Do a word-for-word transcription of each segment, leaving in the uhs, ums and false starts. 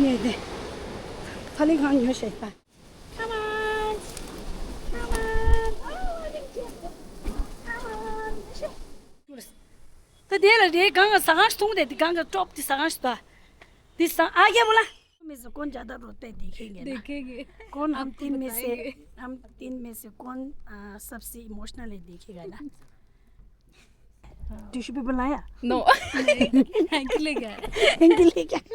ངས་དེ་ཐ་ལི་གང་ཉོ་ཤེས་ད། ད་དེ་ལ་རེད་གང་ག་ཟ་ཁང་ཞིག་མཐོང་དེ་དེ་གང་ག་ཀྲོབ་དེ་ཟ་ཁང་ཞིག་ད། དེ་ཟ་ཨ་རྒྱ་མོ་ལ། में से कौन ज्यादा रोता है देखेंगे ना। देखेंगे। कौन हम तीन में से, हम तीन में से कौन, आ, सबसे इमोशनल है देखेगा ना। टिश्यू पेपर लाया? नो। हैंकी लेके आया। हैंकी लेके आया।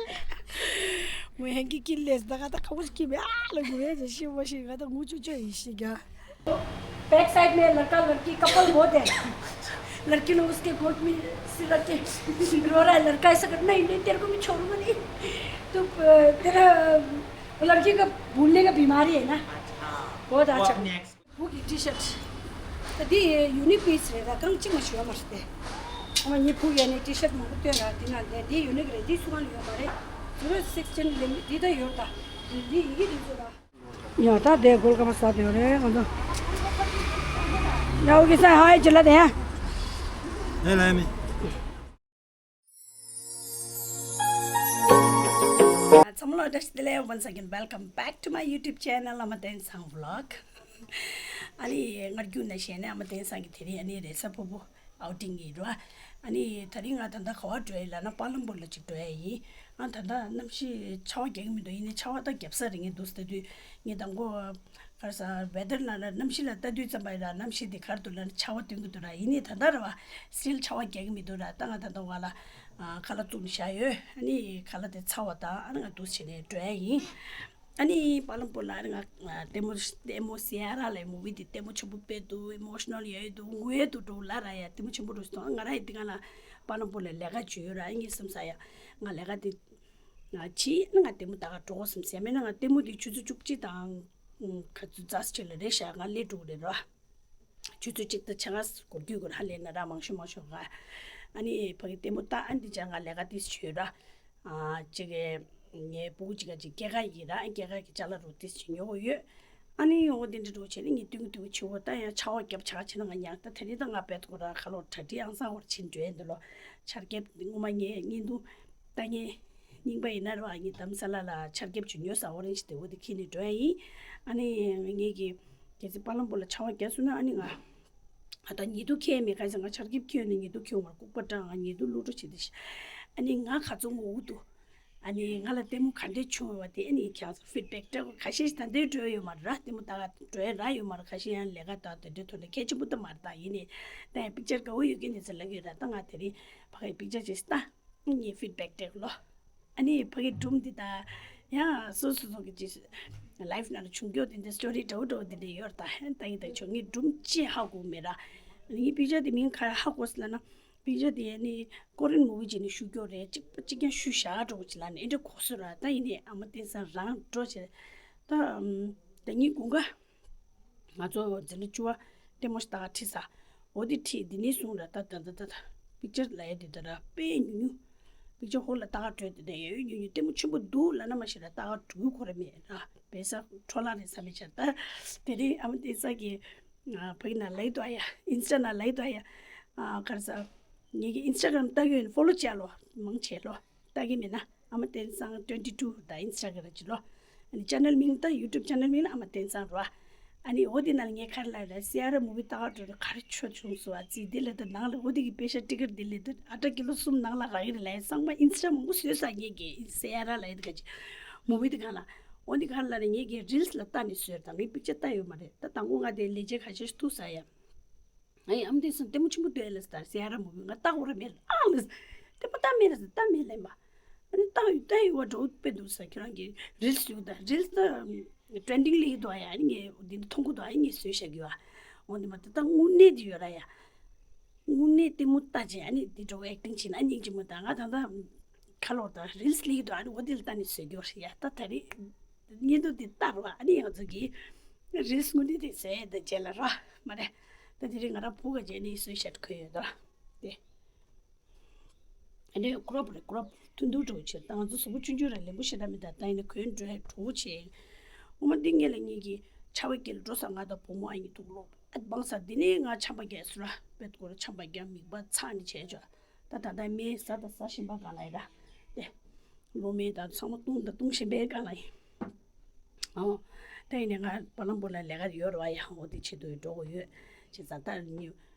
वो हैंकी किन ले दगा था कुछ की बे आ लग हुए जैसे वो शिगा था मुझे जो इसी क्या। बैक साइड में लड़का लड़की कपल बहुत है। लड़की लोग उसके गोद में सिर रख के रो रहा है। लड़का ऐसा करना ही नहीं, तेरे को मैं छोड़ूंगा नहीं। तो अ, तेरा वो लड़की का भूलने का बीमारी है ना। बहुत अच्छा। ཕུག་གི་ཊི་ཤར་ཊི། ད་འདི་ཡུ་ནིག་པིས་རེད། ད་གང་གཅིག་མ་ཞུ་བ་མ་རེད་དེ། ཨ་མ་ངའི་ཕུག་ཡ་ནས་ཊི་ཤར་ཊི་མང་པོ་སྟོན་ར། འདི་ན་ལས་འདི་ཡུ་ནིག་རེད། འདི་སུ་གང་ལ་ཡོད་མ་རེད། ཛི་རོ་སིགས་ཊེན་ལེམ་འདི་ད་ཡོད་ད། འདི་ཡི་གེ་འདི་ཚོ་ད། ཡ་ད་དེ་གོལ་ཀ་པ་ས་དེ་རེད་ང་ཚོ། ཡ་ཨོ་ཀེ་སར་ཧའི་ཅི་ལ་དེ་ཡ། ཚང་མ་ལ་བཀྲ་ཤིས་བདེ་ལེགས། Once again welcome back to my YouTube channel, Ama Tensang Vlog. ཨ་ནི་སྔར་རྒྱུན་ནས་བཤད་ན་ཨ་མ་བསྟན་སང་གི་དེ་རིང་ཨ་ནི་རེས་གཟའ་ཕུར་བུ་ཨའུ་ཊིང་གི་རེད་བ། ཨ་ནི་ད་རིང་ང་ད་ལྟ་ག་བ་འགྲོ་ཡི་ལབ་ན་པ་ལམ་པུར་ལ་ཅིག་འགྲོ་ཡི་ཡིན། ཨ་ད་ལྟ་གནམ་གཤིས་ཆར་པ་རྒྱག་གི་མི་འདུག་ཡིན་ནའི་ཆར་པ་ད་རྒྱབ་ས་རེད། ངས་འདུག་ཟེར་དུས་ངས་དང་པོ་ག་རེ་ཟ་ཝེ་དར་ལབ་ན་གནམ་གཤིས་ལ་ལྟ་དུས་ཙམ་པ་ཡིན་ལ་གནམ་གཤིས་དེ་ག་རེ་འདུག་ལབ་ན་ཆར་པ་སྟོན་གི་འདུག་ར། ཡིན་ནའི་ད་ལྟ་རེད་བ་སི་ཊིལ་ཆར་པ་རྒྱག་གི་མི་འདུག་ར། ད་ང་ད་ལྟ་བ་ལ་ཨ་ཁ་ལག་བཙུགས་ནས་བཞག་ཡོད། ཨ་ནི་ཁ་ལག་དེ་ཚར་བ་དང་ཨ་ནི་ང་འདུག་བྱས་ནས་འགྲོ་ཡ་ཡིན། ཨ་ནི་པ་ལམ་པུར་ལ་ཨ་ནི་ང་ལྟད་མོ་ལྟད་མོ་སི་ཨ་ར་ལ་མུ་བི་དེ་ལྟད་མོ་ཆེན་པོ་དཔེ་འདུག་ཨི་མོ་ཤི་ནལ་ཡོད་འདུག་ངུ་ཡ་འདུག་འགྲོ་ལ་ར་ཡ་ལྟད་མོ་ཆེན་པོ་འདུག་སོང་། ང་ར་ཡི་དེ་ག་ལ་པ་ལམ་པུར་ལ་ལས་ཀ་བྱོས་ཡོད་ར། ཨ་ངས་བསམ་ས་ཡ་ང་ལས་ཀ་དེ་ང་ཕྱིས་ཨ་ནི་ང་ལྟད་མོ་ད་ག་འགྲོ་དགོས་བསམ་ཟེར་མེད་ན་ང་ལྟད་མོ་དེ་ཆུ་ཚོད་བཅུ་གཅིག་དང་ག་ཚོད་རྫ་ཆེ་ལ་རེད་ཤག་ང་སླེབས་འགྲོ་གི་རེད་ར། ཆུ་ཚོད་གཅིག་དང་ཕྱེད་ཀ་འགོར་རྒྱུ་དགོས་ཧ་ལས་ན་ར་མང་ཤོས་མང་ཤོས་ག་ཨ་ནི་ཕ་གི་ལྟད་མོ་ལྟ་ཨ་འདི་ཅག་ང་ལས་ཀ་ཏིས་བྱོས་ར། ཨ་གཅིག་གི་ངའི་སྤུ་གུ་གཅིག་ག་གཅིག་སྐྱེས་ཀ་ཡིན་ར། ཨ་སྐྱེས་ཀ་གི་ཅ་ལག་རུ་ཏིས་བྱོས་ཉོ་གི་ཡོད། ཨ་ནི་ཡོང་འདི་འདྲ་འགྲོ་བྱས་ནི་ངས་སྟོན་གི་འདུག་ཆུ་བོ་ད་ཡང་ཆར་པ་རྒྱབ་ཆག་ཆེ་ན་ང་ཉག་ད་དེ་རིང་ད་ང་བེད་ཁོ་ར་ཁ་ལོ་གྲ་སྒྲིག་ཨང་སང་བར་ཕྱིན་འགྲོ་ཡིན་འདི་ལོ། ཆར་རྒྱབ་འདི་ངོ་མ་ངའི་བརྙན་ཐུང་ལྟ་ངའི་རྙིང་པ་ཡིན་ན་ར་ངའི་དམ་ས་ལ་ལ་ཆར་རྒྱབ་ཆུ་ཉོས་ས་ཨོ་རེན་ཇི་དེ་འོ་དེ་ཁྱེར་ནས་འགྲོ་ཡ་ཡིན། ཨ་ནི་ངས་ཀྱི་གལ་སྲིད་པ་ལམ་པོ་ལ་ཆར་པ་རྒྱབ་སོང་ན་ཨ་ནི་ང་ཨ་ད་ཉི་གདུགས་ཁྱེར་མེད་ག་ས་ང་ཆར་རྒྱབ་ཁྱེར་ནས་ཉི་གདུགས་ཁྱེར་མར་ལྐུགས་པ་སྐྲངས་ང་ཉི་གདུགས་བླུགས་འགྲོ་བྱེད་དེ་ཤི། ཨ་ནི་ང་ག་ཚོད་ངོ་འུ་འདུག་ཨ་ནི་ང་ལ་ལྟད་མོ་ག་འདྲས་བྱུང་བ་དེ་ཨ་ནི་ཁྱེད་ཚོ་ཕིད་བེག་སྤྲད་དགོས། ཁ་ཤས་ཤིག་ད་ལྟའི་འགྲོ་ཡོད་མ་རེད་ར། ལྟད་མོ་ད་ག་འགྲོ་ཡ་རག་ཡོད་མ་རེད། ཁ་ཤས་ཡང་ལས་ཀ་དང་དེ་འདྲའི་ཐོག་ནས་གལ་ཆེན་པོ་ད་མ་རེད། ད་ཡིན་ནའི་ད་ཡང་པིག་ཅར་དགའ་བོ་ཡོད་མཁན་དེ་ཚོ་ལབ་ཀྱི་ཡོད་ར། ད་ང་དེ་རིང་ཕ་གིའི་པིག་ཅར་ཅིག་ལྟ། ངས་ཕིད་བེག་སྤྲད་ལོ། ཨ་ནི་ཕ་གི་སྒྲུང་འདི་དང་ཡང་སོ་སོ་སོ་གི་ཅིག་ལའིབ་ནང་ལ་བྱུང་རྒྱུ་དེ་འདྲ་སི་ཊོ་རི་འདྲ་བོ་འདྲ་བོ་དེ་འདྲ་ཡོད་རེད། ད་ཧན་ད་ཡིན་ད་ཆོ་ངས་སྒྲུང་ཅི་ཧ་གོ་མེད་ར། ངའི་པིག་ཅར་དེ་མིང་ག་རེ་ཧ་གོ་སི་ལ་ན་པིག་ཅར་དེ་ནི་ཀོ་རི་ཡན་མུ་བི་ཅིག་ནས་ཞུ་རྒྱུ་རེད། གཅིག་པ་གཅིག་རྐྱང་ཞུ་བཞག་འགྲོ་གི་ཅིག་ལ་ནི་ཨེ་འདྲ་གོ་སོ་ར། ད་ཡིན་ནས་ཨ་མ་བསྟན་སང་རང་འགྲོ་བྱེད་ད་ད་ངའི་དགུན་ཁ་ང་ཚོ་འཛིན་གྲྭ་བཅུ་པ་ལྟད་མོ་ཞིག་ལྟ་ག་ཁྲིད་ས། འོ་དེ་ཁྲིད་འདི་ནས་བཟུང་ར་ད་ད་ད་ད་ད་པིག་ཅར་ལ་ཡ་དེ་ད་ར་དཔེ་ཉུང་ཉུང་། པིག་ཅར་ཧོལ་ལ་ལྟ་ག་འགྲོ་དེ་ད་ཡ་ཡོད་ཉུང་ཉུང་། ལྟད་མོ་ཆེན་པོ་འདུག་ལབ་ན་མ་ཤེས་ར་ལྟ་ག་འགྲོ་གི་ཁོ་ར་མེད་ར། བེ་ས་འཕྲོ་བརླག་རེད་ས་མེད་ཆ་ད། དེ་རིང་ཨ་མ་བསྟན་སང་གི་ཕ་གི་ནང་ལའིབ་འདུག་ཨ་ཡ། ཨིན་སི་ཊ་ནང་ལའིབ་འདུག་ཨ་ཡ། ག་རེ་ཟ། ངེད་ཀྱི་ཨིན་སི་ཊ་གྷ་རམ་ལྟ་གི་ཡོད་ན་ཕོ་ལོ་བྱས་ལོ། མང་ཆེ་ལོ། ལྟ་གི་མེད་ན། ཨ་མ་བསྟན་སང་ཊུ་ཝེན་ཊི་ཊུ་ད་ཨིན་སི་ཊ་གྷ་རམ་ཅི་ལོ། ཨ་ནི་ཅེ་ནལ་མིང་ད་ཡུ་ཊུབ་ཅེ་ནལ་མིང་ལ་ཨ་མ་བསྟན་སང་རོ། ཨ་ནི་འོ་དེ་ནང་ལ་ངས་ག་རེ་ལབ་ཡོད་ལབ་སི་ཨ་ར་མུ་བི་ལྟ་ག་འགྲོ་རེད། ག་རེ་ཆོ་བྱུང་སོང་ཨ་ཙི་དེ་ལ་ད་ནང་ལ་འོ་དེ་གི་པེ་ཤ་ཊི་ཀེ་ཊི་དེ་ལ་ད་ཨ་ཊ་ཀི་ལོ་གསུམ་ནང་ལ་རག་གི་རེད་ལབ་ཡོད། ཚང་མ་ཨིན་སི་ཊ་མང་པོ་བཟོས་ས་ངེད་ཀྱི་སི་ཨ་ར་ལབ་ཡོད་ག་ཅི་མུ་བི་དེ་གང་ལ། འོ་དེ་ག་རེ་ལབ་རེད། ངེད་ཀྱི་རིལ་སི་ལ་ལྟ་ནས་བཟོས་ད་ངས་པིག་ཅར་ལྟ་ཡོད་མ་རེད། ད་དང་པོ་ང་དེ་ལས་བྱེད་ཁ་ཤས་ཤིག་ཐུག་ས་ཡ། ཨ་ཡི་ཨ་མ་བསྟན་སང་ལྟད་མོ་ཆེན་པོ་འདུག་ཨེ་ལབ་སྟེ་སི་ཨ་ར་མུ་བི་ང་ལྟ་དགོས་ར་མེད་ཨ་ལབ། ལྟད་མོ་ལྟ་མེད་ལབ་ཟེར་ལྟ་མེད་ལབ་པ། ཨ་ནི་ལྟ་ཡོད་ལྟ་ཡོད་པ་འགྲོ་དཔེ་འདུག་ས་ཁྱེད་རང་གི་རིལ་སི་ཡོད་ད་རིལ་སི་ད་ཊེ་རེན་ཌིང་ལ་ཡོད་དོ་ཨ་ཡ། ཨ་ནི་ངས་འདི་འདི་མཐོང་གི་འདུག་ཨ་ནི་ངས་བཟོས་བཞག་གི་ཡོད་ཨ། འོ་འདི་མ་ད་ལྟ་དངོས་གནས་འདི་ཡོད་ར་ཡ། དངོས་གནས་ལྟད་མོ་ལྟ་བྱས་ཨ་ནི་འདི་འགྲོ་ཨེག་ཊིང་བྱས་ན་ཨ་སྙིང་རྗེ་མོ་ད་ང་ད་ལྟ་ཁ་ལོ་ད་རིལ་སི་ལ་ཡོད་དོ་ཨ་ནི་འོ་འདི་ལ་ལྟ་ནས་བཟོས་གི་ཡོད་ར་ཡ། ད་ད་རེས། བརྙན་ཐུང་འདི་ལྟ་རོགས། ཨ་ནི་ང་ཚོ་གི་རིལ་སི་དངོས་གནས་དེ་ཟེར་དེ་རྗེས་ལ་ར་མ་རེད། ད་དེ་རིང་ང་རང་བུ་ག་རྗེས་ནས་སུའི་ཤར་ཁོས་ཡོད་དོ། དེ་ཨ་ནི་ཀོ་རོབ་རེད། ཀོ་རོབ་ཐུང་ཐུང་འགྲོ་བྱེད། ད་ང་ཚོ་གཟུགས་པོ་ཆུང་ཆུང་ར་ལེན་པོ་ཤེས་ད་མི་ད་ད་ཡིན་ན་གོན་འགྲོ་ཡ་གྲོགས་བྱེད། འོ་མ་འདི་ངེད་ལ་ངེད་ཀྱི་ཆར་པ་སྐྱེལ་འགྲོ་ས་ང་དང་བུ་མོ་ཨ་ནི་ཐུག་ལོ་ཨ་བང་ས་འདི་ནས་ང་ཆམ་པ་རྒྱག་སུ་ར་བེད་ཀོ་ར་ཆམ་པ་རྒྱག་མིག་པ་ཚ་ནི་བྱས་ཆོག་ད་ད་ད་མེ་ཟ་ད་ཟ་བཞིན་པ་ག་ལ་ཡི་ར་དེ། ལོ་མེད་དང་ཚང་མ་བཏུང་དང་བཏུང་བཞིན་པའི་སྒང་ལ་ཡིན། ཨོ། ད་ཡིན་ནའི་ང་པ་ལམ་པུར་ལ་ལས་ཀ་ཡོད་རེད་བ་ཡ། འོ་དེ་ཆེད་དུ་འགྲོ་དགོས་ཡོད། བྱས་ཙང་ད་ནི་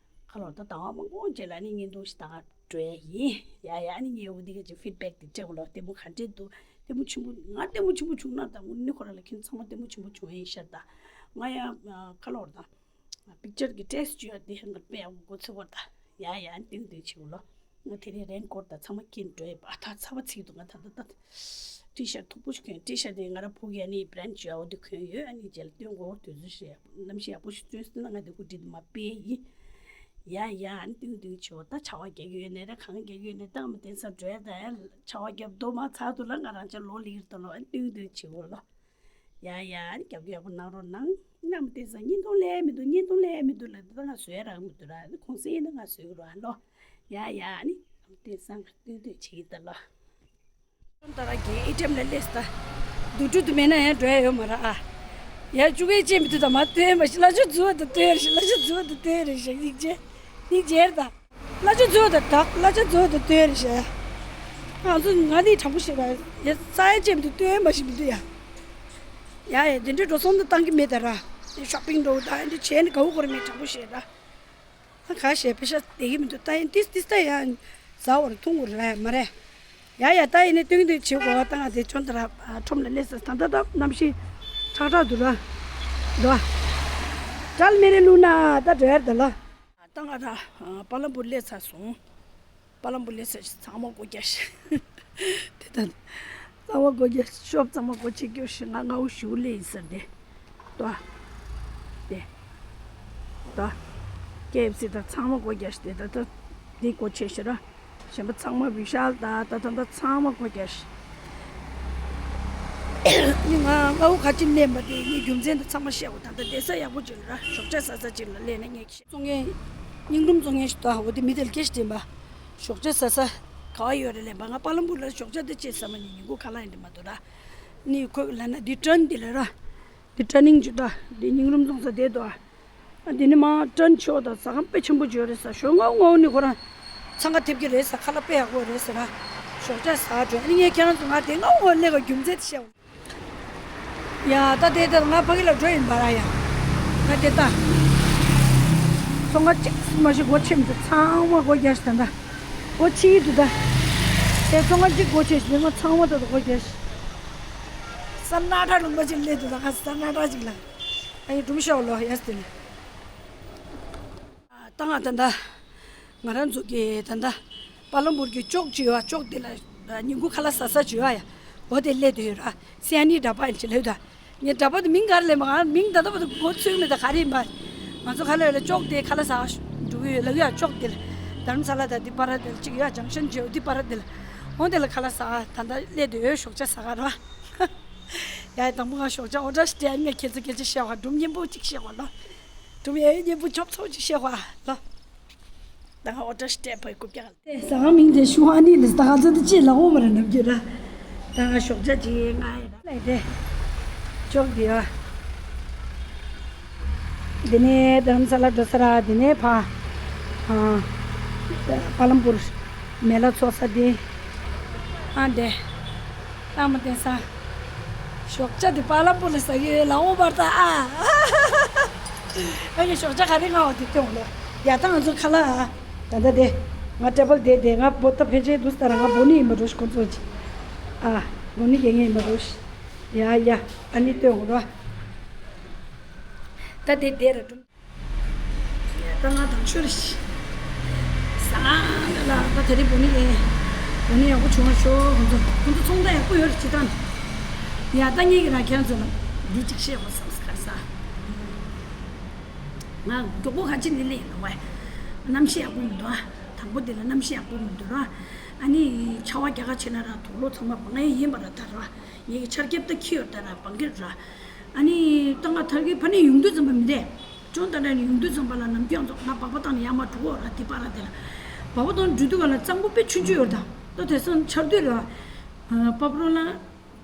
ཁ་ལོར་ད་ཟླ་བ་མང་པོ་རྗེས་ལ་ནི་བརྙན་ཐུང་ཞིག་ད་ག་འགྲོ་ཡ་ཡིན། ཡ་ཡ། ཨ་ནི་ངས་འོ་དེ་ག་ཅིག་ཕིཌ་བེག་དེ་སྤྲད་དགོས་ལ། ལྟད་མོ་ག་འདྲས་འདུག་ལྟད་མོ་ཆེན་པོ། ང་ལྟད་མོ་ཆེན་པོ་བྱུང་ན་ད་འོ་ནི་ཁོ་རང་ལ་ཁྱོད་ཚང་མ་ལྟད་མོ་ཆེན་པོ་བྱུང་ཡིན་ཤར། ད་ང་ཡ་ཁ་ལོར་ད། པིག་ཅར་གྱི་ཊེ་སི་ཊི་ཡོད་དེ་ང་དཔེ་ཡག་པོ་འགོ་ཚུགས་པར་ད། ཡ་ཡ། ཏིང་ཏིང་བྱེད་དགོས་ལོ། ང་དེ་རིང་རེན་ཀོཊ་དང་ཚང་མ་གྱོན་འགྲོ་ཡི་པ། ད་ཚ་བ་ཚིག་འདུག་ང་ད་ད་ད་ཊི་ཤར་མཐུག་པོ་ཞིག་གྱོན། ཊི་ཤར་དེ་ང་རང་ཕུག་གི་ཨ་ནི་བྷི་རེན་ཌི་ཡོད་འོ་དེ་གྱོན་ཡོད། ཨ་ནི་རྗེས་ལ་སྟོན་དགོས། དུས་ཚོད་ཞིག་གནམ་གཤིས་ཡག་པོ་ཞིག་སྟོན་སོང་ན་ང་དེ་གུ་ཌི་དེ་མ་སྤེལ་ཡིན། ཡ་ཡ། ཨ་ནི་ཏིང་ཏིང་བྱེད་དགོས། ད་ཆར་པ་རྒྱག་གི་ཡོད་ནའི་ར་གངས་རྒྱག་གི་ཡོད་ནའི་ད་ང་མ་བསྟན་ས་འགྲོ་ཡ། ད་ཡ་ཆར་པ་རྒྱབ་མདོ་མ་ཚག་འདུག་ལ་ང་རང་ཅག་ལོ་ལིར་ད་ལོ། ཨ་ནི་ཏིང་ཏིང་བྱེད་དགོས་ལོ། ཡ་ཡ། ཨ་ནི་རྒྱབ་སྐྱོར་ཡག་པོ་གནང་རོགས་གནང་། ནམ་བསྟན་ས་བརྙན་ཐུང་ལས་མི་འདུག་བརྙན་ཐུང་ལས་མི་འདུག་ལ་ད་ང་བཟོས་རག་མི་འདུག་ར། ཁོང་ཚོ་ཡིན་ན་ང་བཟོས་རོགས་ཨ་ལོ། ཡ་ཡ། ཨ་ནི་ནམ་བསྟན་ས་ང་སྟོན་སྟོན་བྱེད་ཀྱི་ད་ལོ། ད་ར་གི་ཨི་ཊེམ་ལ་སླེབས་ད། དུ་ཏུ་དུ་མེད་ན་ཡང་འགྲོ་ཡ་ཡོད་མ་ར་ཨ། ཡ་ཅུ་གེ་ཅེ་མི་འདུག་ད་མ་སྟོན་མ་ཤི་ལ་ཅུ་ཛུ་ད་སྟོན་རེ་ཤི་ལ་ཅུ་ཛུ་ད་སྟོན་རེ་ཤི་ཡིག་ཅེ་ཡིག་ཅེར་ད། གླ་ཆ་འཛོལ་དང་དག་གླ་ཆ་འཛོལ་དང་སྟོན་རེ་བྱས། ང་ཚོ་ང་ནི་དྲང་པོ་བཤད་པ་ཡ་ས་ཡ་ཅེབ་འདུག་སྟོན་མ་ཤེས་མི་འདུག་ཡ། ཡ་ཡ་དེ་འདྲའི་འགྲོ་སོང་དུ་བཏང་གི་མེད་ད་ར། ཤོ་པིང་འགྲོ་ད་འདི་བྱས་ནི་གའུ་སྐོར་མེད་དྲང་པོ་བཤད་ད། ད་ག་བཤད་པེ་ཤ་དེ་གི་མི་འདུག་ད་ཡིན་ཏིས་ཏིས་ད་ཡ་ཟ་བར་འཐུང་བར་ར་མ་རེད། ཡ་ཡ་ད་ཡིན་ནི་སྟོན་སྟོན་བྱེད་དགོས་བ་ད་ང་དེ་ཆོན་ད་ར་ཁྲོམ་ལ་སླེབས་ས་ད་ད་ད་གནམ་གཤིས་ཁྲག་ཁྲག་འདུག་ར། འདུག་ཨ། ཀྲལ་མེ་རེ་ལུ་ན་ད་འགྲོ་ཡར་ད་ལ། ད་ང་ར་པ་ལམ་པུར་སླེབས་ཚར་སོང་། པ་ལམ་པུར་སླེབས་ཚར་ཚང་མ་སྒོ་རྒྱག་ཤི། དེ་ད་ཚང་མ་སྒོ་རྒྱག་ཤོབ་ཚང་མ་སྒོ་ཕྱེ་རྒྱུ་ཤི། ང་ང་འུ་ཞུ་སླེབས་ཡིན་ཟེར་ཏེ། ཏོ། དེ། ཏོ། ཀེ་ཨེཕ་སི་ད་ཚང་མ་སྒོ་རྒྱག་ཤི་དེ་ད་ད་དེ་སྒོ་ཕྱེ་ཤི་ར། གཞན་པ་ཚང་མ་བི་ཤཱལ་ད་ད་ད་ད་ཚང་མ་སྒོ་རྒྱག་ཤི། ནི་ང་ང་འུ་ག་ཅི་ལེན་པ་དེ་ངའི་རྒྱུ་མཚན་དེ་ཚང་མ་བཤད་འོ། ད་ལྟ་བསྡད་ས་ཡག་པོ་ཅིག་ལ་ར་ཞོགས་ཇ་ཟ་ས་ཅིག་ལ་སླེབས་ན་ངས་ཤེས། བཙོང་མཁན་སྙིང་རུམ་བཙོང་མཁན་ཞིག་འདུག་འོ་དེ་མི་དེ་ལ་སྐད་ཆ་དྲིས་པ། ཞོགས་ཇ་ཟ་ས་ག་བ་ཡོད་རེད་ལབ་པ། ང་པ་ལམ་པུར་ལ་ཞོགས་ཇ་དེ་ཅི་ཟ་མ་ཉན། ཉིན་གུང་ཁ་ལག་ཡིན་དེ་མ་གཏོགས་ར། ནི་ཁོས་ལབ་ན་འདི་ཊརན་འདི་ལ་ར། འདི་ཊར་ནིང་ཅིག་འདུག་འདི་སྙིང་རུམ་བཙོང་ས་དེ་འདུག་ཨ་འདི་ནི་མ་ཊརན་ཆོག་དང་ཟ་ཁང་དཔེ་ཆེན་པོ་ཅིག་ཡོད་རེད་ཟེར། ཞོགས་སྔ་སྔ་ནི་ཁོ་རང་འཚང་ཁ་ཐེབས་ཀྱི་རེད་ཟེར། ཁ་ལག་དཔེ་ཡག་པོ་རེད་ཟེར་ར། ཞོགས་ཇ་ཟ་འགྲོ། ཨ་ནི་ངས་ཁྱེད་རང་ཚོ་ང་དེ་སྔ་སྔ་སླེབས་པའི་རྒྱུ་མཚན་དེ་བཤད། ཡ་ད་དེ་ལྟར་ང་ཕ་གི་ལ་འགྲོ་ཡིན་པ་ར་ཡ། ང་དེ་ལྟ། ཚོང་ཁང་གཅིག་མ་ཞིག་སྒོ་ཕྱེ་མི་འདུག་ཚང་མ་སྒོ་རྒྱག་ཤི་ད་ད། སྒོ་ཕྱེ་ཡི་འདུག་ད། དེ་ཚོང་ཁང་གཅིག་སྒོ་ཕྱེ་ཤི་ལས་ང་ཚང་མ་ད་ད་སྒོ་རྒྱག་ཤི། ས་སྣ་ཁྲ་ལུང་པ་ཅིག་སླེབས་འདུག་ད་ང་ས་སྣ་ཁྲ་ཅིག་ལ། ཨ་ཡི་སྒྲུང་ཤོག་ལོ་ཡ་སྟེ་ནི། ད་ང་ད་ད། ང་རང་ཚོ་གི་ད་ལྟ་པ་ལམ་པུར་གྱི་ཅོག་ཅིག་ཡོད་པ། ཅོག་དེ་ལ་ཉིན་གུང་ཁ་ལག་ཟ་ས་ཅིག་ཡོད་པ་ཡ། འོ་དེ་སླེབས་བསྡད་ཡོད་ར། སི་ཨ་ནི་ཌ་པ་ཡིན་ཅི་ལབ་ད། ངས་ཌ་པ་དེ་མིང་ག་རེ་ལབ་མ། ང་མིང་ད་ལྟ་བར་དུ་གོ་ཚོད་མེད། ད་ག་རེ་ཡིན་པ། ང་ཚོ་ཁ་ལག་ཡོད་ལ་ཅོག་དེ་ཁ་ལག་ཟ་འགྲོ་གི་ཡོད་ལབ་ཡ། ཅོག་དེ་ལ་དྷ་རམ་ས་ལ་དང་དེ་བར་དེ་ལ་ཅིག་ཡོད་ཇང་ཤན་ཅིག་ཡོད་དེ་བར་དེ་ལ། འོ་དེ་ལ་ཁ་ལག་ཟ་ད་ལྟ་སླེབས་བསྡད་ཡོད། ཞོགས་ཇ་ཟ་ག་ར། ཡ་དང་པོ་ང་ཞོགས་ཇ་ཨོ་ཌར་ཞིག་སྤྲད། ཨ་ནི་ངས་ཁྱེད་ཚོ་སྐད་ཆ་བཤད་པ། སྒྲུང་སྙན་པོ་ཅིག་བཤད་པ་ལོ། སྒྲུང་ཡ་ཡི་སྙན་པོ་ཆོབ་ཚོ་ཅིག་བཤད་པ་ལོ། ད་ང་ཨོ་ཌར་ཞིག་སྤྲད་པའི་རྐུབ་བཀྱག་ལ། ཟ་ཁང་མིང་དེ་ཤུ་ཧ་ནི་ལ། ད་ང་ཚོ་དེ་ཅི་ལ་འོ་མ་ར་ནམ་རྒྱུན་ར། ད་ང་ཞོགས་ཇ་ཅིག་ང་ཡི་ར་ལས་དེ། ཅོག་དེ་ཡ། དེ་ནས་དྷ་རམ་ས་ལ་འགྲོ་ས་ར། དེ་ནས་ཕ། ཨ། པ་ལམ་པུར་མེ་ལ་ཚོགས་ས་དེ། ཨ་དེ། ལྷག་མ་བསྟན་ས། ཞོགས་ཇ་དེ་པ་ལམ་པུར་ལ་ཟ་གི་ཡོད་ལ་འོ་བར་ད་ཨ། ཨ་ཡ་ཞོགས་ཇ་ག་རེ་ང་བ་དེ་སྟོན་ལོ། ཡ་ད་ང་ཚོ་ཁ་ལག་ཨ། ད་ད་དེ། ང་ཊེ་བལ་དེ་དེ་ང་བོ་ད་ཕལ་ཆེར་འདུག་ལྟ་ར། ང་བོ་ནི་ཡིན་པ་འགྲོ་ཤི་ཁོ་ཚོ་ཅི། ཨ། བོ་ནི་རྒྱལ་ངེས་ཡིན་པ་འགྲོ་ཤི། ཡ་ཡ། ཨ་ནི་སྟོན་འོ་ར། ད་དེ་དེ་ར་ཀྲུམ། ད་ང་དང་ཆོས་རེ་ཞིག་ཟ་ལ་ད་དེ་རིང་བོ་ནི་ཡིན། བོ་ནི་ཡག་པོ་བྱུང་བ་ཤོག་ཁོང་ཚོ་ཁོང་ཚོ་ཚོང་ད་ཡག་པོ་ཡོད་རེད་ཅི་ད། ཡ་ད་ངེད་ཀྱི་རང་ཁྱེད་ཚོ་ལ་འདི་གཅིག་བཤད་དགོས་བསམ་སི་ཁར་ས། ང་མགྱོགས་པོ་ཁ་ཆེ་ནི་ལས་ལ་བ། གནམ་གཤིས་ཡག་པོ་མི་འདུག་ཨ། དང་པོ་དེ་ལ་གནམ་གཤིས་ཡག་པོ་མི་འདུག་ར། ཨ་ནི་ཆར་པ་རྒྱག་ག་ཆེ་ན་ར་དུག་ལོག་ཚང་མ་བང་ཡིན་པ་ར་ད་ར། ངེད་ཀྱི་ཆར་ཁེབས་ད་ཁྱི་ཡོད་ད་ར་བང་གི་ར། ཨ་ནི་ད་ང་ཐར་གི་ཕ་ནས་ཡོང་དུས་ཙམ་པ་མི་འདས། ཅོང་ད་ནས་ཡོང་དུས་ཙམ་པ་ལ་ནམ་རྒྱུན་ཚོགས་ང་སྦག་པ་བཏང་ནས་ཡར་མར་འགྲོ་གོ་ར། དེ་པ་ར་དེ་ལ་སྦག་པ་བཏང་འགྲོ་དུས་ག་ལ་གཙང་པོ་དཔེ་ཆུང་ཆུང་ཡོད་ད། ད་དེང་སང་ཆར་དུས་ར། པ་པ་རོ་ལ་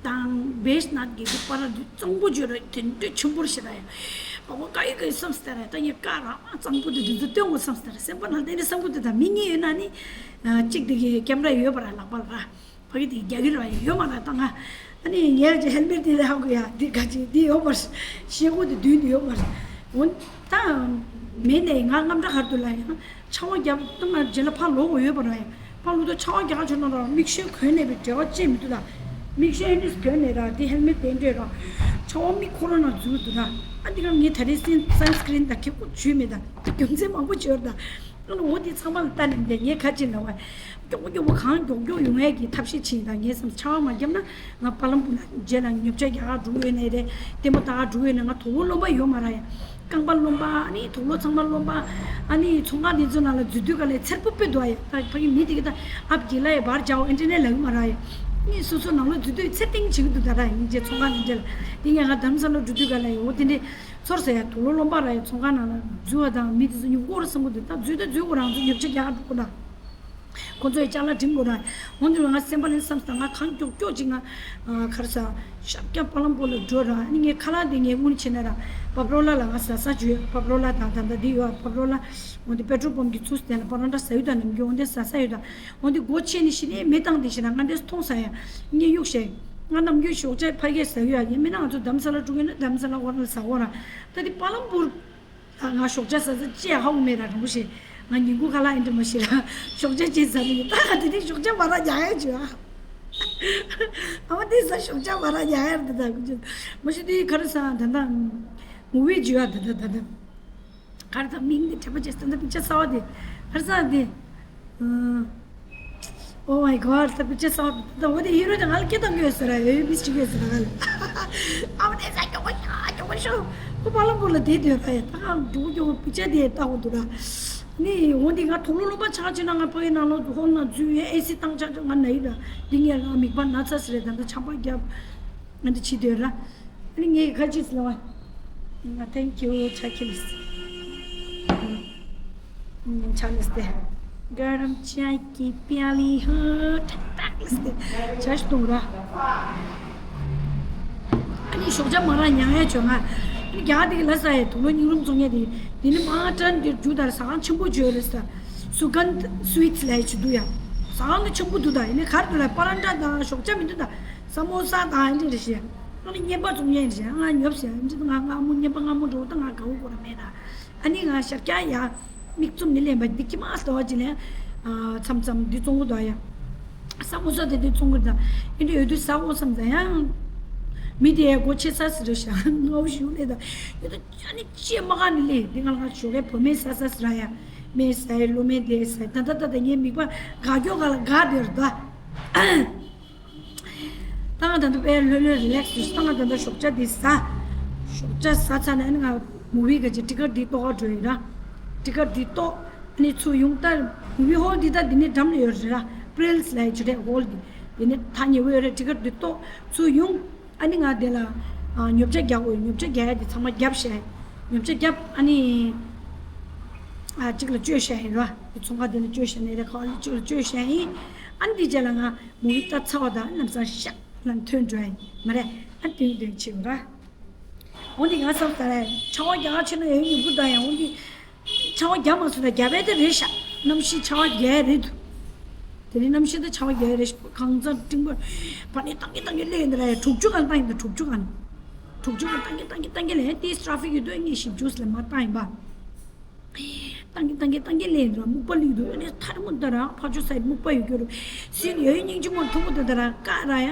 དང་བེས་ནད་ཀྱི་དེ་པ་ར་དེ་གཙང་པོ་བརྗོད་ར་དེ་འདྲ་ཆེན་པོར་ཞེ་ད་ཡ། སྦག་པ་ཀ་ཡི་ཀ་ཡི་བསམ་སྟེ་ར། ད་ཡི་ཀ་ར་གཙང་པོ་དེ་དེ་ཚོ་སྟོན་དགོས་བསམ་སྟེ་ར། སེམས་པ་ནང་དེ་འདྲ་བསམ་གོ་དེ་ད་མི་གཉིས་ཡོད་ན་ནི། གཅིག་དེ་གི་ཀེམ་ར་ཡོད་པ་ར་ལག་པ་ལ་ར། ཕ་གི་དེ་རྒྱག་གི་ར་ཡོད་མ་ར་ད་ང་། ཨ་ནི་ངས་ཀྱི་ཧེལ་མེད་དེ་ལ་ཧ་གོ་ཡ་འདི་ག་ཅི་འདི་ཡོད་མ་རེད། ཤེལ་སྒོ་དེ་མདུན་དུ་ཡོད་མ་རེད། འོ་ད་མེད་ནས་ང་རྔམ་དྲག་གར་དུ་ལ་ཡང་ཆར་པ་བརྒྱབ་ད་ང་རྗེས་ལ་ཕར་ལོག་དགོས་ཡོད་པ་ར་ཡང་ཕར་ལོག་ད་ཆར་པ་རྒྱག་ཆོག་ན་ར་མིག་ཤེལ་གོན་ནས་པའི་འབྲེལ་བ་ཅེས་མི་འདུག་ད་མིག་ཤེལ་ཨེ་འདྲས་གོན་ནས་ར་འདི་ཧེལ་མེད་དེ་འདྲས་ར་ཆར་པ་མིག་ཁོ་རང་ན་འཛུལ་འདུག་ད་ཨ་འདི་ག་ངས་ད་རེས་སན་སན་སི་ཀི་རིན་ད་ཁེ་ཁོ་བྱུས་མེད་ད་རྒྱུ་མཚན་མང་པོ་བྱོས་ར་ད། ཨ་ནི་འོ་དེ་ཚང་མ་ལ་ལྟ་ནས་འདས་ངས་ཁ་ཅིག་ལབ་པ། མགྱོགས་པོ་མགྱོགས་པོ་གང་མགྱོགས་མགྱོགས་ཡོང་ཡས་ཀྱི་ཐབས་ཤེས་བྱེད་ཡིན་ད་ངས་བསམ་ཆར་པ་མ་བརྒྱབ་ན་ང་པ་ལམ་པུ་ལ་རྗེས་ལ་ཉོ་ཆ་རྒྱག་ག་འགྲོ་གི་ཡོད་ནའི་རེད། ལྟད་མོ་ལྟ་ག་འགྲོ་གི་ཡོད་ན་ང་དུག་ལོག་སློང་པ་ཡོད་མ་རེད། རྐང་པ་སློང་པ་ཨ་ནི་དུག་ལོག་ཚང་མ་སློང་པ། ཨ་ནི་ཚོང་ཁང་དེ་ཚོ་ནང་ལ་འཛུལ་དུས་ག་ལས་འཚེར་པོ་དཔེ་འདུག་ཨ་ཡ། ད་ཕ་གི་མི་དེ་གི་ད་ཨབ་གི་ལ་ཡ་བར་བྱའོ་ཨིན་ཊར་ནེཊ་ལ་ཡོད་མ་རེད་ཡ། ཨ་ནི་སོ་སོ་ནང་ལོགས་འཛུལ་དུས་འཚེར་ཏིང་བྱེད་ཀྱི་འདུག་ད་ད་ཡིན་རྗེས་ཚོང་ཁང་དེ་འདྲ་ལ་དེ་ངས་ང་དྷ་རམ་ས་ལ་འགྲོ་དུས་ག་ལ་ཡ་འོ་དེ་འདྲའི། ཚོར་ཟེར་ཡ་དུག་ལོག་སློང་པ་ར་ཡ་ཚོང་ཁང་ནང་ལ་འཛུལ་བ་དང་མི་དེ་ཚོ་ཉོ་དགོས་ར་བསམ་གི་འདུག་ད་འཛུལ་ད་འཛུལ་དགོས་རང་ཚོ་ཉོ་ཆ་རྒྱག་འགྲོ་དགོས་ན། ཁོ་ཚོས་ཅ་ལག་འགྲིམ་དགོས་ར། འོན་ཏེ་ང་སེམས་པ་ལ་བསམ་སྟངས་ང་གང་མགྱོགས་མགྱོགས་ཅིག་ང་གར་ས་ཤར་རྒྱག་པ་ལམ་པོ་ལ་འགྲོ་ར་ཨ་ནི་ངས་ཁ་ལག་དེ་ངས་དངུལ་བྱས་ན་ར་པབ་རོ་ལ་ལ་ང་ཟ་ས་བྱོས་པབ་རོ་ལ་དང་ད་ལྟ་འདི་ཡོད་པབ་རོ་ལ་འོན་ཏེ་པེ་ཊོལ་པམ་གྱི་ཚུར་དེ་ལ་པ་རོན་ཊ་ཟ་ཡུ་དང་ནམ་རྒྱུན་འོན་ཏེ་ཟ་ས་ཡོད་ད། འོན་ཏེ་སྒོ་ཕྱེ་ནས་ཤི་ནས་མེ་བཏང་དེ་ཤི་ན་ང་འདྲེས་མཐོང་ས་ཡ། ངས་གཡུག་བཤད། ང་ནམ་རྒྱུན་ཞོགས་ཇ་ཕ་གིར་ཟ་གི་ཡ་ཡིན་མིན་ང་ཚོ་དྷ་རམ་ས་ལ་འགྲོ་གི་ན་དྷ་རམ་ས་ལ་འོ་ན་ཟ་འོ་ར། ད་དེ་པ་ལམ་པུར། ད་ང་ཞོགས་ཇ་ཟ་ཟ་ཅེས་ཧ་གོ་མེད་ར་རང་ཤེས། ང་ཉིན་གུང་ཁ་ལག་ཨེ་འདྲ་མ་ཤེས་ར་ཞོགས་ཇ་ཅེས་ཟ་ནི་ཡིན་ད་ག་དེ་དེ་ཞོགས་ཇ་མ་ར་རྒྱག་ཡ་བྱོས་ཨ། ཨ་མ་དེ་ཟ་ཞོགས་ཇ་མ་ར་རྒྱག་ཡ་ར་ད་ད་གུ་ཅེ། མ་ཤི་དེ་ག་རེ་ཟ་ད་ད། ངུ་བའི་བྱོས་ཨ་ད་ད་ད་ད། གར་དང་མིང་འདི་དྲན་པ་བྱས་ད་ལྟ་པིག་ཅར་གསར་པ་འདི་གར་ས་འདི། Oh my god ད་པིག་ཅར་གསར་པ་འདི་ད་འོ་དེ་ཧི་རོ་དེ་ང་ལ་སྐད་བཏང་གི་ཡོད་ཟེར་ར་ཡོད་མིས་ཅིག་ཡོད་ཟེར་ར་ང་ལ། ཨ་མ་དེ་ས་མགྱོགས་པོ་ཤོག་མགྱོགས་པོ་ཤོག་ཁོ་པ་ལ་པོ་ལ་བསྡད་སྡོད་ར་ཡ་ད་ང་མགྱོགས་པོ་མགྱོགས་པོ་པིག་ཅར་དེ་ལྟ་དགོས་འདུག་ར། ནི་འོ་འདི་ང་དུག་ལོག་སློང་པ་ཆགས་ཕྱིན་ན་ང་ཕ་གི་ནང་ལོགས་ཧོལ་ནང་འཛུལ་ཡོད་ཨེ་སི་བཏང་ཆགས་ཆགས་ང་ན་ཡི་ར་འདི་ངས་ང་མིག་པ་ན་ཚ་ཟེར་རེད་ད་ལྟ་ཆམ་པ་བརྒྱབ་ང་འདི་བྱེད་སྡོད་ར། ཨ་ནི་ངས་ཁ་ཅིག་ལབ་པ། Thank you ཆ་ཁྱིམ། ཆ་ལིས་ཏེ། गरम चाय की प्याली हो ཐག་ཐག་ལིས་ཏེ། ཆ་ཞིག་གཏོང་ར། ཨ་ནི་ཞོགས་ཇ་མ་ར་མྱང་ཡ་བྱོས་ང་། ཨ་ནི་རྒྱ་དེ་གི་ལ་ས་ཡ་དུག་ལོག་སྙིང་རུམ་བཙོང་ཡ་དེ། དེ་ནི་མ་ཊན་དེ་རྒྱུ་དར་ཟ་ཁང་ཆེན་པོ་བྱོས་རེད་ས། སུ་གན་སུ་ཝི་ཊི་ལ་ཡ་ཅི་འདུག་ཡ། ཟ་ཁང་དེ་ཆེན་པོ་འདུག་ད་ཡིན་ནི་གར་འདུག་ལ་པ་རན་ཏྲ་དང་ཞོགས་ཇ་མི་འདུག་ད། ས་མོ་ས་དང་ཨ་འདྲ་རེད་ཤེས། ཨ་ནི་བརྙན་པ་བཙུགས་མཁན་རེད་ཤེས་ང་ཉོབ་ཤེས་ཨ་འདྲ་ང་སྔ་མོ་བརྙན་པ་སྔ་མོ་འགྲོ་ད་ང་དགའ་བོ་གོ་ར་མེད་ད། ཨ་ནི་ང་ཤར་རྒྱག་ཡ། མིག་བཙུམ་ནི་ལེན་པ་འདི་ཁྱི་མ་ལྟ་བ་ཅི་ལེན། མཚམས་མཚམས་འདི་བཙོང་གི་འདུག་ཡ། ས་མོ་ས་དེ་འདི་བཙོང་གི་འདུག་ཨ་འདྲ་ཡོད་དུས་ས་འོ་བསམ་ད་ཡང་། མི་དེ་ཡ་སྒོ་ཕྱེ་ས་ཟེར་རེད་ཤག་སྔ་བོ་ཞིག་ལས་ད་ཡོད་དུས་ཨ་ནི་ཅི་མ་ག་ནི་ལས་འདི་ང་ལ་ཞོགས་ཀའི་བུ་མེད་ས་ས་ཟེར་ཡ། མེད་ས་ཡ་ལོ་མེད་དེ་ས་ད་ད་ད་ད་ངའི་མིག་པ་དགའ་སྐྱོ་ག་ལ་དགའ་དེ་རེད་ད། ད་ང་ད་ལྟ་དཔེ་ལྷོད་ལྷོད་རི་ལེག་སི་ཞིག་ད་ང་ད་ལྟ་ཞོགས་ཇ་འདི་ཟ། ཞོགས་ཇ་ཟ་ཚར་ནས་ཨ་ནི་ང་མུ་བི་ག་ཅིག་ཊི་ཀེ་ཊི་འདི་གཏོགས་ག་འགྲོ་ཡིན་ར། ཊི་ཀེ་ཊི་འདི་གཏོགས་ཨ་ནི་ཚུར་ཡོང་ད་མུ་བི་ཧོལ་འདི་ད་འདི་ནས་འགྲམ་ལ་ཡོད་རེད་ར། པྲེལ་སི་ལ་ཡི་ཆུ་ཊེ་ཧོལ་འདི་འདི་ནས་ཐག་ཉེ་བོ་ཡོད་རེད། ཊི་ཀེ་ཊི་འདི་གཏོགས་ཚུར་ཡོང་ཨ་ནི་ང་དེ་ལ་ཉོ་ཆ་རྒྱག་དགོས། ཉོ་ཆ་རྒྱག་ཡ་དེ་ཚང་མ་བརྒྱབ་བཞག་ཉོ་ཆ་བརྒྱབ་ཨ་ནི་གཅིག་ལ་བཅོལ་བཞག་ཡིན་ར། ཚོང་ཁང་དེ་ལ་བཅོལ་བཞག་ནས་རེད་ཁ་བ་ལ་གཅིག་ལ་བཅོལ་བཞག་ཡིན། ཨ་ནི་འདི་རྗེས་ལ་ང་མུ་བི་ལྟ་ཚར་བ་དང་ལམ་སང་ཤག་ལམ་ཐོན་འགྲོ་ཡ་ཡིན་མ་རེད། ཨ་ནི་དོན་དོན་བྱེད་འོ་ར། འོ་འདི་ང་བསམ་ས་རེད་ཆར་པ་རྒྱག་ཆེ་ན་ཡོད་མི་བུ་དང་ཡང་འོ་འདི། ཆར་པ་རྒྱག་མ་སོང་ན་རྒྱབ་པའི་དེ་རེད་ཤག་གནམ་གཤིས་ཆར་པ་རྒྱག་ཡ་རེད་འདུག་དེ་རིང་གནམ་གཤིས་དེ་ཆར་པ་རྒྱག་ཡ་རེད་ཤག་གང་ཚང་སྤྲིན་པ། བ་ནི་བཏང་གི་བཏང་གི་སླེབས་ཡོད་འདི་ར་ཡ་དྲུག་ཅུ་གང་བཏང་ཡིན་ད་དྲུག་ཅུ་གང་། དྲུག་ཅུ་གང་བཏང་གི་བཏང་གི་བཏང་གི་ལས་དེ་ཊ་རེ་ཕིག་ཡོད་དུས་ངས་ཞིབ་ཅུས་ལ་མ་བཏང་ཡིན་པ། བཏང་གི་བཏང་གི་བཏང་གི་ལས་འགྲོ་སྨུག་པ་ལུས་འདུག་ཨ་ནི་ཐར་མོ་ད་རང་ཕར་ཕྱོགས་སའི་སྨུག་པ་ཡོད་རྒྱུ་རུ་སིན་ཡོད་སྙིང་རྗེ་མོ་མཐོང་མོ་ད་ད་རང་ཀ་ར་ཡ་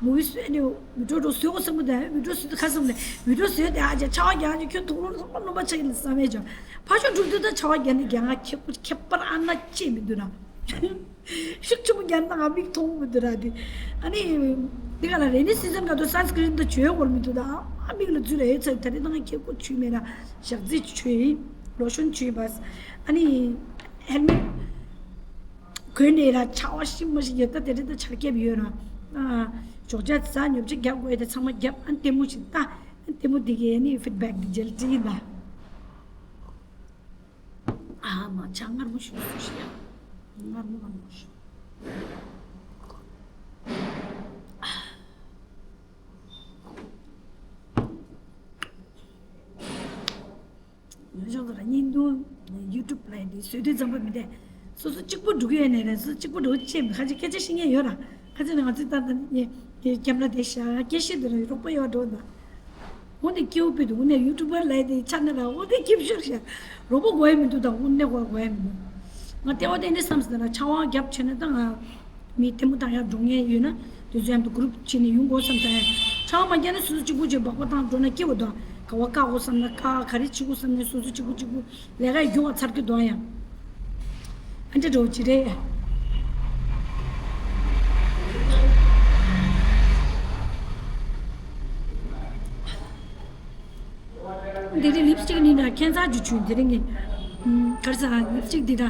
མུ་བི་སུ་ཨ་ནི་བི་ཌིའོ་འགྲོ་བཟོས་གོ་བསམ་མོ་ད་བི་ཌིའོ་བཟོས་ད་ཁ་བསམ་ལས་བི་ཌིའོ་བཟོས་ད་ཨ་ཅག་ཆར་པ་རྒྱག་ཅིག་ཁྱོད་དུག་ལོག་ཚང་མ་སློབ་པ་ཆགས་ཡིན་ལ་བསམ་མེད་ཅོ་ཕར་ཕྱོགས་འགྲོ་དུས་ད་ཆར་པ་རྒྱག་ནི་རྒྱག་ང་ཁྱད་པར་ཁྱད་པར་ཨ་ན་ཅེས་མི་འདུག་ན། ཤུགས་ཆེན་པོ་རྒྱག་ན་ང་མིག་མཐོང་མི་འདུག་ར་དེ། ཨ་ནི། དེ་ག་ལ་རེ་ནི་སི་ཛན་ག་དུ་སན་སི་ཀི་རིན་དུ་བྱོས་དགོས་མི་འདུག་ད། ཨ་མིག་ལ་འཛུལ་ལ་ཡོད་ཚད་ད་རེས་ད་ང་ཁྱེད་ཁོ་བྱོས་མེད་ར་ཞག་རྩི་བྱོས་ཡིན། ལོ་ཤོན་བྱོས་ཡིན་པ། ཨ་ནི། ཧེལ་མེད། གོན་ནས་ར་ཆར་པ་ཤི་མ་ཤི་ཡོད་ད་དེ་རེད་ད་ཆར་རྒྱབ་ཡོད་ར། ཨ། ཞོགས་ཇ་ཟ་ཉོབ་ཆ་རྒྱབ་དགོས་ཡོད་ད་ཚང་མ་རྒྱབ་ཨ་ལྟད་མོ་ཞིག་ལྟ། ཨ་ལྟད་མོ་འདི་གའི་ཨ་ནི་ཕིཌ་བེག་འདི་རྗེས་ལ་བྲིས་ཡིན་ད། ཨ་མ་ཆ་མངར་མོ་ཞིག་སུ་ཞིག་ཡ། མངར་མོ་མངར་མོ་ཞིག་ང་ཅག་ཚོ་ལ་བརྙན་ཐུང་ཡུ་ཊུབ་ལ་འདི་བཟོས་དུས་ཙམ་པ་མི་འདྲ། སོ་སོ་གཅིག་པུ་འགྲོ་གི་ཡོད་ནས་རེད། སོ་སོ་གཅིག་པུ་འགྲོ་ཅེས་མི་ཁ་ཅིག་སྐད་ཆ་བཤད་མཁན་ཡོད་ར། ཨ་ཙི་ནི་ང་ཚོ་ད་ད་ནི་ཀེམ་ར་དེ་ཤ་སྐད་བཤད་དེ་ར་རོགས་པ་ཡོད་འགྲོ་ད། འོ་ནི་སྐྱེ་བོ་པི་དུ་འོ་ནི་ཡུ་ཊུབ་པར་ལས་དེ་ཆ་ནི་ར་འོ་དེ་སྐྱིབ་ཤོར་ཤ་རོགས་པ་གོ་ཡ་མི་འདུག་ད་འོ་ནི་གོ་གོ་ཡ་མི་འདུག་ང་ལྟེ་བ་དེ་འདྲ་བསམ་སོང་ན་ཆང་བ་རྒྱབ་བྱས་ན་ད་ང་མི་ལྟད་མོ་བཏང་ཡ་འགྲོ་ངེས་ཡོད་ན་དུས་ཚོད་ཡམ་དུ་གུ་རུབ་བྱས་ནས་ཡོང་དགོས་བསམ་ས་ཡ་ཆང་བ་མ་རྒྱབ་ན་སོ་སོ་གཅིག་པུ་གཅིག་སྦག་སྦག་བཏང་འགྲོ་ན་སྐྱིད་པོ་འདུག་ག་བ་བཀག་དགོས་བསམ་ན་བཀག་ག་རེ་བྱེད་དགོས་བསམ་ན་སོ་སོ་གཅིག་པུ་གཅིག་པུ། ལས་ཀ་རྒྱུག་པ་ཚར་གི་འདུག་ཡ། ཨ་འདྲ་འགྲོ་ཅི་རེད། འདི་རིང་ལིབ་སི་ཊིག་ནི་ན་ཁྱད་མཚར་རྒྱུ་བྱུང་དེ་རིང་ངས། གར་ས་ལིབ་སི་ཊིག་འདི་ད།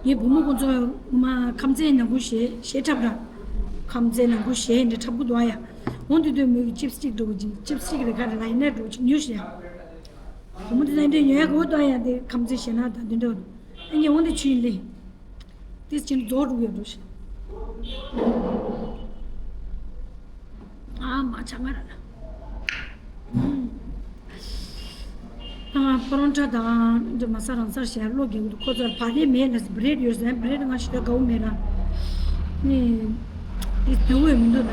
ངའི་བུ་མོ་ཁོང་ཚོ་མ་ཁམ་ཚན་ནང་ཁུལ་ཞེ་ཞེ་འཁྲབ་ར། ཁམ་ཚན་ནང་ཁུལ་ཞེ་འདྲ་འཁྲབ་གི་འདུག་ཡ། འོང་དུས་དུས་མོས་ཀྱི་ཅིབ་སི་ཊིག་འགྲོ་གི་ཅིག་ཅིབ་སི་ཊིག་རེ་ཁ་རེ་ལ་ཡིན་ན་འགྲོ་ཅིག་ཉོས་ཤེ་ཡ། བུ་མོ་དེ་ཚོ་འདྲེ་ཉོ་ཡག་གོ་དོ་ཡ་དེ་ཁམ་ཚེ་ཞེ་ན་ད་དེ་འདྲ་ཨ་ཉེ་འོང་དེ་ཆུ་ཡིན་ལེ། དེ་ཕྱིན་རྫོགས་འགྲོ་ཡོད་འགྲོ་ཞེ། ཨ་མ་ཆ་ང་ར་ལ། ཨ་པ་རོན་ཊ་དང་འདྲ་མ་ས་རང་སར་ཞེ་བློ་རྒྱལ་གི་འདུག་ཁོ་ཚོར་བག་ལེབ་མེད་ལ་བྷི་རེཌ་ཡོད་ཟེར་བྷི་རེཌ་ང་ཞེ་དགའ་བོ་མེད་ལ། ནི། དེ་དུས་འོས་མི་འདུག་ན།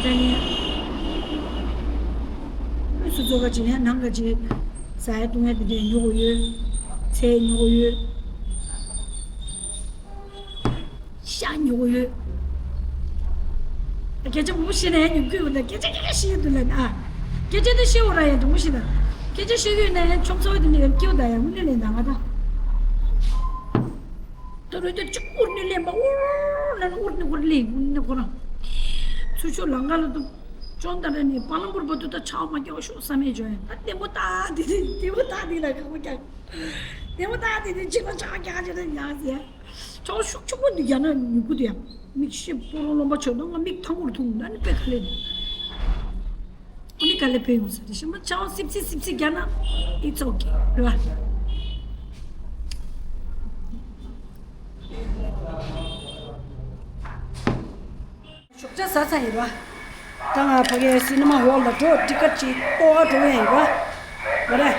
དེ་ནས། སུ་ཚོ་ག་ཅི་ཡང་ནང་ག་ཅི། ཟ་ཡ་བཏུང་ཡ་དེ་འདྲས་ཉོ་གི་ཡོད། ཚལ་ཉོ་གི་ཡོད། ཤ་ཉོ་གི་ཡོད། སྐད་ཆ་མང་པོ་བཤད་ན་ཡང་ཉོབ་ཀྱི་ཡོད་ལ་སྐད་ཆ་སྐད་ཆ་བཤད་ཡོད་འདུག་ལ་ན། སྐད་ཆ་དེ་བཤད་འོ་ར་ཡང་དུ་མོ་བཤད་ན། སྐད་ཆ་བཤད་ཡོད་ན་ཡང་ཆོམ་ཚོ་དེ་འདྲས་ཡང་སྐྱེ་བོ་ད་ཡང་མི་ལས་ལས་ན་ང་ད། ད་རུང་དེ་གཅིག་པུར་ནི་ལེན་པ་འུར་ནི་འུར་ནི་འུར་ལེན་འུར་ནི་འུར། ཚུར་ཕྱོགས་ལམ་ཁ་ལ་འདུག་ཅོང་ཏ་ར་ནི་པ་ལམ་པུར་བར་དུ་ད་ཆག་མ་རྒྱག་ཤོག་བསམ་མེད་བྱུང་ཡང་ད་ལྟད་མོ་ལྟ་དེ་དེ་ལྟད་མོ་ལྟ་དེ་ལ་ཁག་པོ་རྒྱག་ལྟད་མོ་ལྟ་དེ་དེ་ཕྱི་ལ་ཆག་རྒྱག་ཅེ་ན་ཡང་ཟེར། ཆག་ཤུགས་ཆུང་མོ་འདི་རྒྱག་ན་ཉུ་གུ་དེ་ཡང་མིག་ཤེས་པོ་རོ་རློན་པ་ཆོད་ན་ང་མིག་ཐང་མོར་ཐུང་ན་ནི་དཔེ་ག་ལེ་ནི། ཨ་ནི་ག་ལེ་ཕན་ཡོང་ས་རེད་ཤི་མ་ཆའོ་སིབ་སིབ་སིབ་སིབ་རྒྱག་ན་it's okay རེད་བ། ཞོགས་ཇ་ཟ་ཚར་ཡིན་ར། ད་ང་ཕ་གིའི་སི་ནི་མ་ཧོལ་ལ་འགྲོ་ཊི་ཀེ་ཊི་ཅིག་གཏོང་བ་འགྲོ་ཡ་ཡིན་ར། མ་རེད།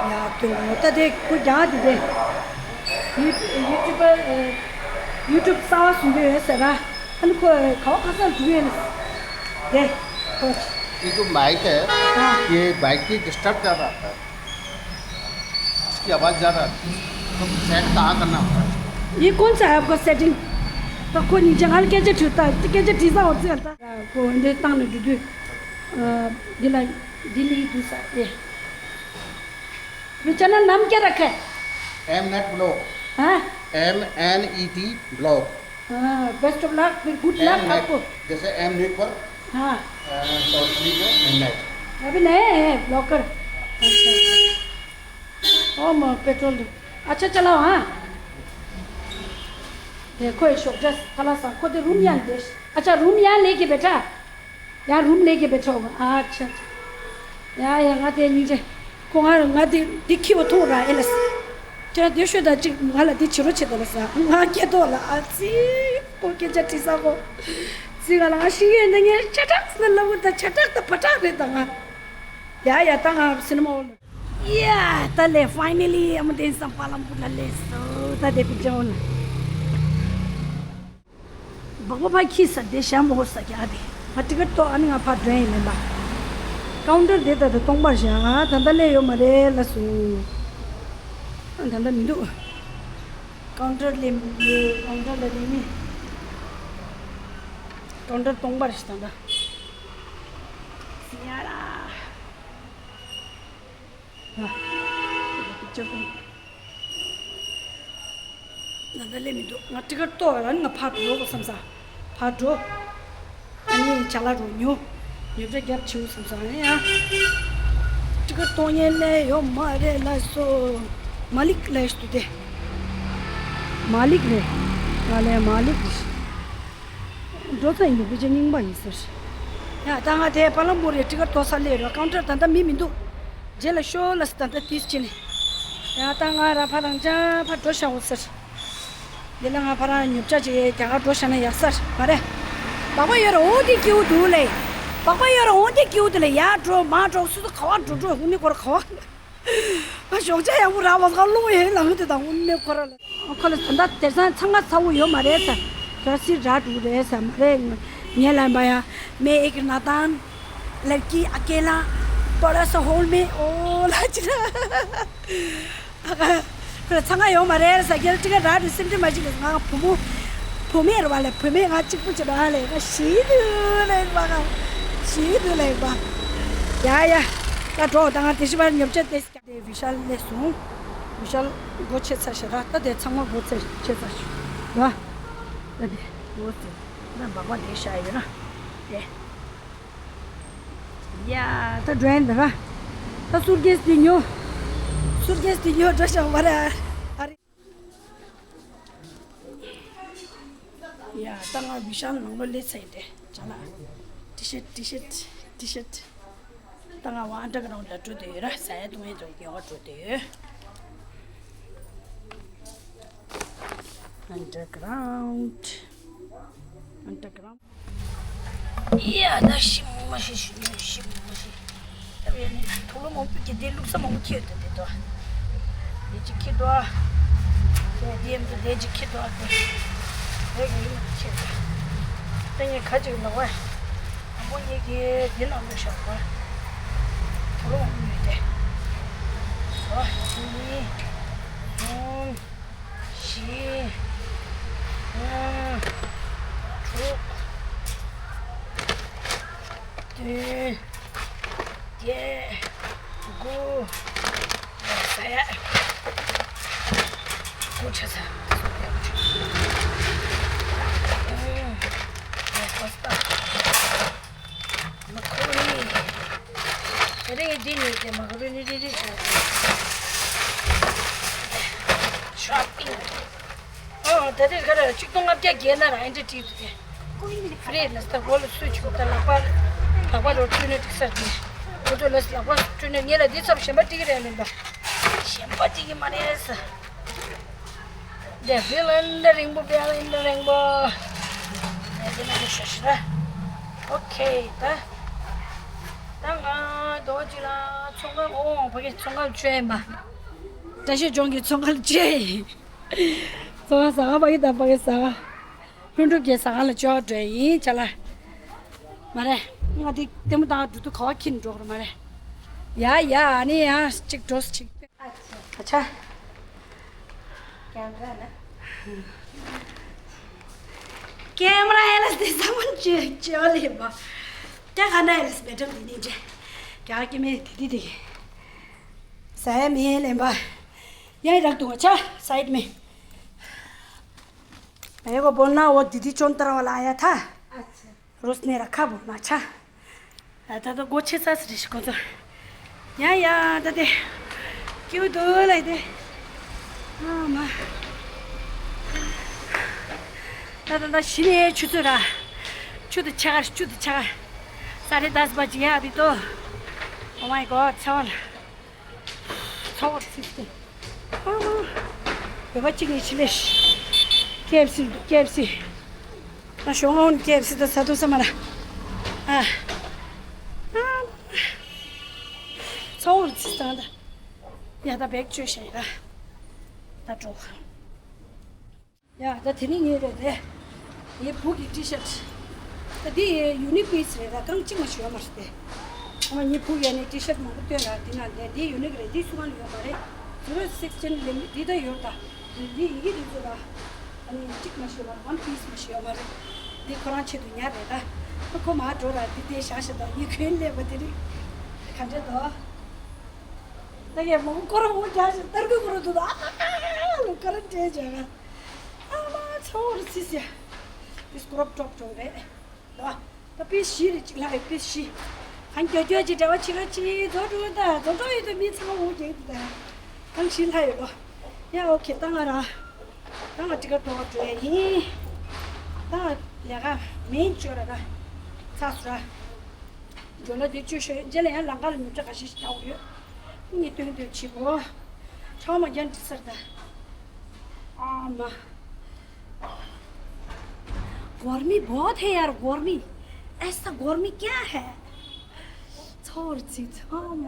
ཡ་དོན་ངོ་ད་དེ་ཁོ་རྒྱག་དེ་དེ། ཡུ་ཡུ་ཊུབ་པ་ཡུ་ཊུབ་གསར་བ་བཟོ་གི་ཡོད་ཟེར་ར། ཨ་ནི་ཁོ་ག་བ་ག་སར་འགྲོ་ཡོད་ན། དེ་ཁོ། ये जो माइक है, हाँ। ये माइक की डिस्टर्ब कर रहा था। इसकी आवाज़ ज़्यादा आती है। तो सेट कहाँ करना होता है? ये कौन सा है आपका सेटिंग? तो कोई नहीं, जंगल कैसे छूता है? तो कैसे टीसा होता है? ཁོ་འདི་བཏང་ནས་འགྲོ་དུས། ཨ། འདི་ལ་འདི་ནི་འདུག་ས་ཨེ། ये चैनल नाम क्या रखा है? M net blog. हाँ? M N E T blog. हाँ, बेस्ट ऑफ लक, फिर गुड लक आपको। जैसे एम नेट पर। हाँ। अ, शॉर्ट फिल्म है, एम नेट। अभी नए हैं ब्लॉगर। अच्छा, अच्छा। ओ, म-, पेट्रोल दो। अच्छा, चलाओ, हाँ। देखो, ये शोक जस, खाला सा, खुद रूम यहाँ दे। अच्छा, रूम यहाँ लेके बैठा। यहाँ रूम लेके बैठा होगा। अच्छा, अच्छा। या, या, ང་དེ་ཉིན་རེ། ཁོ་ང་ང་དེ་འདི་ཁྱི་བ་ཐོང་ར་ཨེ་ལ་སི། ཁྱེད་རང་དེ་ཤོད་ད་ཅིག་ང་ལ་དེ་བྱེད་རོགས་བྱེད་ད་ལ་ས། ང་སྐད་ཐོག་ལ་ཨ་ཙི། ཁོ་སྐད་ཆ་དྲི་ས་ཁོ། ཙི་ང་ལ་ང་ཤི་ཡོད་འདི་ངས་ཆ་དྲག་ཟེར་ལབ་གི་ད་ཆ་དྲག་ད་བ་དྲག་རེད་ད་ང་། ཡ་ཡ་ད་ང་སི་ནི་མ་འོ་ལ། ཡ་ད་ལེ་ཕའི་ནལ་ལི་ཨ་མ་དེན་སམ་པ་ལམ་བུ་ལ་ལེ་སོ་ད་དེ་བི་ཅོ་ན། སྦག་སྦག་ཕར་ཁྱི་ས་དེ་ཞྭ་མོ་ཧོ་ས་རྒྱག་དེ། ང་ཊི་ཀེ་ཊི་ཏོ་ཨ་ནི་ང་ཕར་འགྲོ་ཡིན་ལེན་པ། ཀའུན་ཊར་དེ་ད་ད་སྟོང་པར་བཞག་ད་ད་ལས་ཡོད་མ་རེད་ལ་སུ། ད་ད་མི་འདུག་ཀའུན་ཊར་ལས་མི་འདུག་ཀའུན་ཊར་ལ་ལས་མི། ཀའུན་ཊར་སྟོང་པར་ཞིག་ད་ད། སི་ཡ་ར། ང་ད་ལས་མི་འདུག་ང་ཊི་ཀེ་ཊི་ཏོ་ཡོད་ལ་ང་ཕར་འགྲོ་དགོས་བསམ་ས། ཕར་འགྲོ། ཨ་ནི་ཅ་ལག་རོ་ཉོ། ཉོ་ཆ་རྒྱབ་བྱེད་དགོས་བསམ་ས་ཨ་ནི་ཡ། ཊི་ཀེ་ཊི་གཏོང་ཉན་ལས་ཡོད་མ་རེད་ལ་སོ། མ་ལིག་ལས་ཤི་དུ་དེ། མ་ལིག་རེད། ང་ལས་མ་ལིག་རེད། འགྲོ་ཚ་ཡིན་དུ་བུ་ཆེ་རྙིང་པ་ཡིན་ཟེར། ཡ་ད་ང་དེ་པ་ལམ་པུར་རེ་ཊི་ཀེ་ཊི་གཏོང་ས་ལས་རོ་ཀའུན་ཊར་ད་ལྟ་མི་མི་འདུག་རྗེས་ལ་ཤོག་ལ་སི་ད་ལྟ་དུས་ཕྱིན་ནས། ཡ་ད་ང་ར་ཕ་རང་ཅག་ཕ་འགྲོ་ཤག་འོ་ཟེར། འདི་ལ་ང་ཕ་རང་ཉོབ་ཆ་ཅིག་རྒྱ་གར་འགྲོ་ཤག་ན་ཡག་ས་རེད་མ་རེད། སྦག་སྦག་ཡོད་ར་འོ་དེ་སྐྱིའུ་འདུག་ལེ། སྦག་སྦག་ཡོད་ར་འོ་དེ་སྐྱིའུ་འདུག་ལེ་ཡ་འགྲོ་མ་འགྲོ་སུ་སུ་ག་བ་འགྲོ་འགྲོ་འུ་ནི་སྐོར་ག་བ། ང་ཞོགས་ཇ་ཡག་པོ་རག་མ་སོང་། ང་རླུང་ཡང་ལངས་དུས་དང་དབུ་མའི་སྐོར་ལ། ཁོ་ལ་ད་ལྟ་དེང་སང་འཚང་ཁ་ཚ་བོ་ཡོད་མ་རེད་ཟེར། གལ་སྲིད་ར་འགྲོ་རེད་ཟེར་མ་རེད། ངས་ལབ་པ་ཡ། मैं एक नादान लड़की अकेला बड़ा सा हॉल में ओ ལབ་ཅི་ར། ཁོ་ལ་འཚང་ཁ་ཡོད་མ་རེད་ཟེར། ཁྱེད་ཅི་ག་ར་འགྲོ། སེམས་ཁྲལ་མ་བྱེད་ལ། ང་བུ་མོ་བུ་མེད་རེད་བ་ལས། བུ་མེད་ང་གཅིག་པུ་བྱེད་ར་ལས། ང་ཤི་དུས་ལས་པ། ང་ཤི་དུས་ལས་པ། ཡ་ཡ། ད་འགྲོ། ད་ང་དེ་ཤི་བར་ཉོབ་ཆ་ཏེ། དེ་བི་ཤལ་སླེབས་སོང་། བི་ཤལ་སྒོ་ཕྱེ་ཚར་ཤག་ར། ད་དེ་ཚང་མ་སྒོ་ཕྱེ་ཕྱེ་ཚར་ཤག་ར། ད་དེ་སྒོ་ཕྱེ། ད་སྦག་སྦག་དེ་བཞག་ཡོད་ར། དེ། ཡ། ད་འགྲོ་ཡིན་ད་ར། ད་སུར་ཀེས་དེ་ཉོ། སུར་ཀེས་དེ་ཉོ་འགྲོ་ཤག་མ་ར། ཨ་རེ། ཡ། ད་ང་བི་ཤལ་ནང་ལོགས་སླེབས་ཚར་ཡིན་ཏེ། ཅ་ལག་ཊི་ཤར་ཊི་ཊི་ཤར་ཊི་ཤར་ཊི་ཤར། ད་ང་ཝ་ཨན་ཌར་གྷ་རའུན་ཌ་ལ་འགྲོ་བསྡད་ཡོད་ར། ཟ་ཡ་བཏུང་ཡ་འགྲོ་རྒྱག་འགྲོ་བསྡད་ཡོད། ཨན་ཌར་གྷ་རའུན་ཌ། ཨན་ཌར་གྷ་རའུན་ཌ། ཡ། ད་ཤི་མ་ཤི་ཤི་ཤི་མ་ཤི། ད་བས་ནི་དུག་ལོག་མང་པོ་གི་དེ་བླུགས་ས་མང་པོ་ཁྱེར་ཡོད་དེ་དེ་དོ། དེ་ཅིག་ཁྱེར་དོ། དེ་དེ་དེ་ཅིག་ཁྱེར་དོ། དེ་དེ་གི་ཡིན་ཁྱེར་དོ། ད་ངས་ཁ་ཅིག་ལོག་བ། དང་པོ་ངས་ཀྱི་དེ་ནང་ལོག་ཤོག་བ། དུག་ལོག་མང་པོ་ཡོད་དེ། ཨོ། དེ་ནི། ཨོ། བཞི། ལྔ། དྲུག་བདུན། བརྒྱད། དགུ། ཟ་ཡ། དགུ་ཆ་ཚང་། ཨུམ། ཡ། པ་སི་ཏ། མ་ཀ་རོ་ནི། དེ་རིང་འདི་ནི་དེ་མ་ཀ་རོ་ནི་རེ་རེ་བྱས། ཤོ་པིང་། ཨོ། ད་ལྟའི་ག་རེ་ཆིག་སྟོང་ལྔ་བརྒྱ་བརྒལ་ན་ར་ཨེ་འདྲ་བྲིས་འདུག་གས། ཧྥི་རི་ལ་ད་སྒོ་ལ་སུ་བྱུང་ད་ལག་པ། ལག་པ་རོ་བཀྲུས་ནས་འགྲིག་ས་རེད། ཁོ་ཚོ་ལ་ལག་པ་བཀྲུས་ནས། ངས་ལ་འདི་ཚབ་གཞན་པ་འགྲིག་གི་རེད་མིན་པ། གཞན་པ་འགྲིག་གི་མ་རེད་ཟེར། འདི་བྷི་ལན་འདི་རིང་པོ། བྷི་ལན་འདི་རིང་པོ། ངས་འདི་ནང་ལ་ཤོག་ཤི་ར། ཨོ་ཁེ། ད་ད་ང་རྡོ་རྗེ་ལ་ཚོང་ཁང་། ཨོ། ཕ་གི་ཚོང་ཁང་བཅོས་ཡིན་པ། བཀྲ་ཤིས་ལྗོངས་ཀྱི་ཚོང་ཁང་བཅོས་ཡིན། ཚོང་ཁང་ཟ་ཁང་། ཕ་གི་དང་ཕ་གི་ཟ་ཁང་། ལྷུན་གྲུབ་ཀྱི་ཟ་ཁང་ལ་བཅོས་འགྲོ་ཡིན་ཅ་ལག་མ་རེད། ང་འདི་ལྟད་མོ་ལྟ་འགྲོ་དུས་ག་བ་ཁྱེར་འགྲོ་གི་རེད་མ་རེད། ཡ་ཡ། ཨ་ནི་ཡ་གཅིག་འགྲོ་གཅིག་ཨ་ཆ། ཀེམ་ར་ན། ཀེམ་ར་ཨེ་ལས་དེ་ས་མ་ཅོ་ཅོ་ལེ་མ། ཀྱ་ག་ན་ཨེ་ལས་མེ་ཏྲམ་དེ་ནི་འདྲེ། ཀྱ་ག་ཀྱི་མེ་དེ་དེ་དེ། ས་ཡ་མེ་ལེ་མ། ཡ་རག་ཏུ་ཆ་སའིད་མེ། ཨེ་གོ་བོ་ན་འོ་དི་དི་ཅོན་ཏར་བ་ལ་ཡ་ཐ། ཨ་ཆ། རོས་ནེ་ར་ཁ་བོ་ན་ཆ། ཨ་ད་ད་སྒོ་ཕྱེ་ས་སི་རེ་ཤི་ཁོ་ཚོ། ཡ་ཡ་ད་དེ། ཀྱུ་དུ་ལ་དེ། ཨ་མ། ད་ད་ད་ཤི་ནེ་ཆུ་ཚོད་ར། ཆུ་དུ་ཆ་ག་ཆུ་དུ་ཆ་ག་ས་རེ་དཱས་བ་ཇི་ཡ་བི་ཏོ། Oh my God ཚ་བ་ལ། ཚ་བར་ཚིག་སྟེ། ཨ་མ། བོད་པ་གཅིག་ནས་ཕྱི་ལས་ཤི། ཀེ་ཨེཕ་སི་འདུག་ཀེ་ཨེཕ་སི། ང་ཞོགས་སྔ་ཀེ་ཨེཕ་སི་དང་ཟ་ཐུབ་ས་མ་ར། ཨ། ཨ་མ། ཚ་བར་ཚིག་སྟེ་ད། ཡ་ད་བེག་བཅོས་ཤེས་ཡ། ད་འགྲོ། ཡ་ད་དེ་ནི་ངའི་རེད་དེ། ངའི་བུ་གི་ཊི་ཤར་ཊི། ད་འདི་ཡུ་ནིག་པིས་རེད། ད་རྐང་གཅིག་མ་ཞིག་ཡོད་མ་རེད་དེ། ཨ་མ་ངའི་བུ་ཡ་ནི་ཊི་ཤར་ཊི་མང་པོ་སྟོན་ར། འདི་ན་འདི་འདི་ཡུ་ནིག་རེད། འདི་སུ་གང་ཡོད་མ་རེད། ཛི་རོ་སིགས་ཊིན་ལེམ་འདི་ད་ཡོད་ད། འདི་འདི་ཡི་གེ་འདི་ཚོ་ད། ཨ་ནི་གཅིག་མ་ཞིག་ཡོད་མ་རེད། ཝན་པིས་མ་ཞིག་ཡོད་མ་རེད། འདི་ཁོ་རང་ཆེད་དུ་ཉར་རེད་ད། ཨ་ཁོ་མར་འགྲོ་ར། འདི་དེ་བཞག་ཤག་ད་ཡི་གེ་ལེན་པ་དེ་རིང་ག་འདྲ་འདུག་ད་ཡ་མོ་ཁོ་རང་མོ་རྒྱག་ཤག་ཏར་ཀུ་ཁོ་རང་འདུག་ད། ཨ་ལོ་ཁོ་རང་བྲེལ་བྱས་ན། ཨ་མ་ཚ་བོ་རུ་ཚིག་ཟེར། ཏིས་ཀོ་རོབ་ཀྲོབ་ཀྲོབ་རེད། ད་ད་པིས་བཞི་རེ་གཅིག་ལྷག་ཡོད། པིས་བཞི། གང་མགྱོགས་མགྱོགས་ཅིག་འབྲེལ་བ་བྱེད་རོགས་གྱིས། རྫོགས་འགྲོ་ད། རྫོགས་འགྲོ་ཡོད་དུ་མི་ཚང་མ་འོ་རྒྱག་གི་འདུག་ད་གང་བཞི་ལྷག་ཡོད་ལོ། ཡ་ཨོ་ཁེ། ད་ང་རང་ད་ང་ཊི་ཀེ་ཊི་ཐོག་འགྲོ་ཡ་ཡིན། ད་ང་ལས་ཀ་མིན་བཅོ་ར་ད་ཚ་སུ་ར། འགྲོ་ལ་དེ་བཅོས་ཤོག་རྗེས་ལ་ཡང་ལམ་ཁ་ལ་མི་ཚེ་ཁ་ཤས་ཤིག་རྒྱག་དགོས་ཡོད། ངས་སྟོན་སྟོན་བྱེད་དགོས། ཆང་མ་རྒྱན་འདྲི་སར་ད། ཨ་མ། گرمی بہت ہے یار، گرمی۔ ایسا گرمی کیا ہے؟ ཚ་བོ་རུ་ཚིག་ཨ་མ།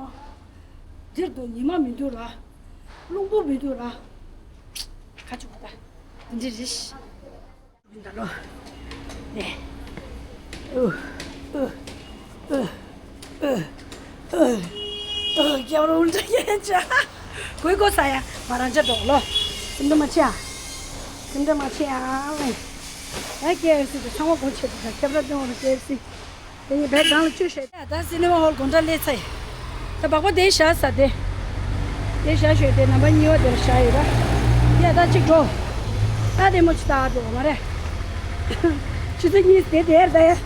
འདིར་དུ་ཉི་མ་མི་འདུག་ར། རླུང་བུ་མི་འདུག་ར། ཁ་ཆུ་བ་ད། འདི་འདྲ་རེད། འདི་འདྲ་ལོ། ནས། ཨུ། ཨུ། ཨུ། ཨུ། ཨུ། ཨུ། སྐྱབས་རོགས་འདྲ་ཡན་ཆ། གོས་གོས་ས་ཡ། མ་རང་ཅག་འགྲོ་ལོ། སེམས་ཁྲལ་མ་བྱེད་ཨ། སེམས་ཁྲལ་མ་བྱེད་ཨ། ཨེ། ཡ་ཀེ་ཨེཕ་སི་དེ་ཚང་མ་སྒོ་ཕྱེ་འདུག་ད་ཁྱབ་ར་སྟོན་འོང་ཀེ་ཨེཕ་སི། དེ་ཡིན་བས་གང་ལ་བཅུ་ཤེས། ད་སི་ནེ་མ་ཧོལ་དགོང་གྲངས་སླེབས་ཚར་ཡིན། ད་སྦག་པ་དེ་བཞག་ས་དེ། དེ་བཞག་ཤོད་དེ་ནམ་པ་གཉིས་པ་དེར་བཞག་ཡོད་ར། ཡ་ད་གཅིག་འགྲོ། ད་དེ་མོ་ཅི་ད་འགྲོ་མ་རེད། ཆུ་ཚོད་གཉིས་དེ་དེར་ད་ཡ།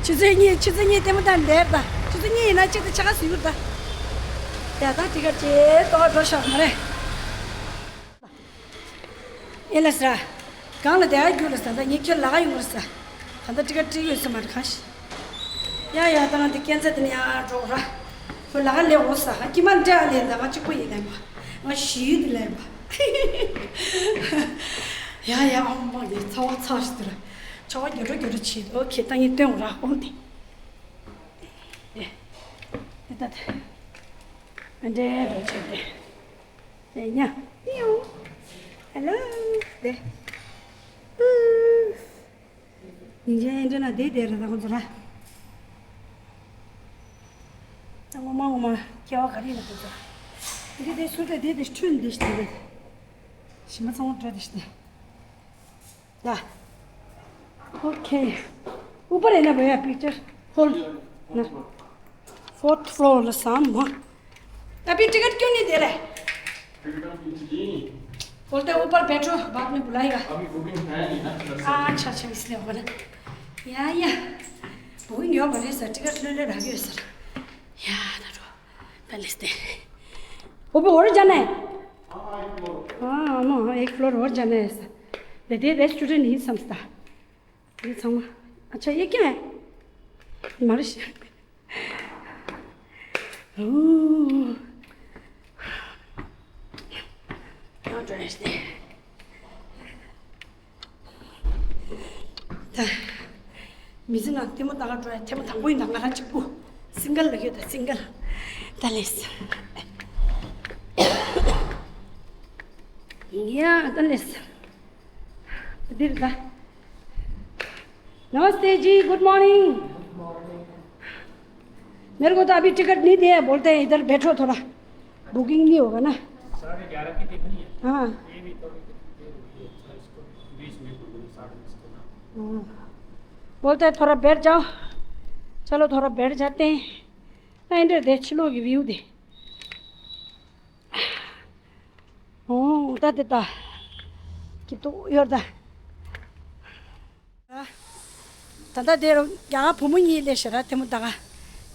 ཆུ་ཚོད་གཉིས་ཆུ་ཚོད་གཉིས་ལྟད་མོ་ལྟ་འདིར་ད། ཆུ་ཚོད་གཉིས་ཡིན་ན་གཅིག་དེ་ཆ་ག་ཟིག་ཡོད་ད། ཡ་ད་དེ་ག་ཅེ་ཏོག་འགྲོ་ཤག་མ་རེད། ཨེ་ལ་ས། གང་ལ་བསྡད་ཡ་རྒྱུ་ལ་ས་ད་ངས་ཁྱོད་ལ་ག་ཡོང་གི་རེད་ས། ད་ལྟ་ཊི་ཀེ་ཊི་སྤྲད་ཡོད་ས་མ་རེད་གང་ཞིག་ཡ་ཡ་ད་ང་འདི་སྐས་འཛེག་དེ་ནས་ཡར་འགྲོ་ར། ཁོས་ལ་ག་སླེབས་འོང་ས། ཧ་ཀྱི་མ་འདྲ་ལས་ད་ང་གཅིག་པོ་ཡིན་ལབ་པ། ང་ཞི་ཡུལ་དུ་ལབ་པ། ཡ་ཡ་ཨ་མ་ཡ་ཚ་བ་ཚ་ཞིག་འདུག་ར། ཆ་བ་རྒྱུ་འགྲོ་རྒྱུ་འགྲོ་བྱེད་འདུག་ཁྱེད་ད་ངས་སྟོན་འོང་ར་འོང་དེ། དེ་ད་དེ། ཨ་འདྲེ་འགྲོ་བྱེད་དེ། ཨེ་ཉ། ཧེ་ལོ། དེ། ཨུ། ཉིན་རྒྱན་ཨེ་འདྲེ་ན་དེ་དེ་རེད་ད་ཁོ་ཚོ་ར། ད་ངོ་མ་ངོ་མ་སྐྱེ་བ་ག་རེ་ཡིན་ན་ཁོ་ཚོ་ར། དེ་དེ་སུ་དེ་དེ་དེ་ཁྲུན་དེ་ཞིག་དེ་རེད། ཞི་མ་ཚང་མ་འགྲོ་དེ་ཞིག་དེ། ཡ། ཨོ་ཁེ། ཨུ་པར་ཡིན་ན་བོ་ཡ་པིག་ཅར་ཧོལ། ན། ཕོརཐ་ཕློར་ལ་སམ་མ། अभी टिकट क्यों नहीं दे रहे? बोलते ऊपर बैठो, बाद में बुलाएगा। अभी बुकिंग है नहीं ना, तो हाँ, अच्छा अच्छा, इसलिए होगा ना। या या। बुकिंग यो बने सर, टिकट ले ले रह गए सर। या ना रो। पहले से। वो भी और जाना है। हाँ, हाँ, एक फ्लोर और जाना है सर। दे दे रेस्टोरेंट ही संस्था। ये छामा। अच्छा, ये क्या है? मालिश। ओह। क्या ड्रेस दे? ད། མི་ཚེ་ནང་ལྟད་མོ་ལྟ་ག་འགྲོ་ཡ་ཐེངས་མ་དང་པོ་ཡིན་ད། ང་རང་གཅིག་པུ། སིང་གལ་ལ་ཡོད་ད་སིང་གལ། ད་ལེས། ཡ་ད་ལེས། འདིར་ད། नमस्ते जी, गुड मॉर्निंग। मेरे को तो अभी टिकट नहीं दिया है, बोलते हैं इधर बैठो थोड़ा, बुकिंग नहीं होगा ना। साढ़े ग्यारह की टिकट नहीं है। हाँ। ये भी थोड़ी देर हुई है, अच्छा, इसको बीस मिनट हो गए, साढ़े दस को ना। हाँ। बोलते हैं थोड़ा बैठ जाओ। चलो थोड़ा बैठ जाते हैं। नहीं, इधर देख लो ये व्यू दे। ཨོ་ད་དེ་ད། ཀི་ཏོ་ཡོར་ད། ད་ལྟ་དེར་རྒྱ་གར་བུ་མོ་གཉིས་སླེབས་ཤག་ར་ཐལ་མོ་ད་ག་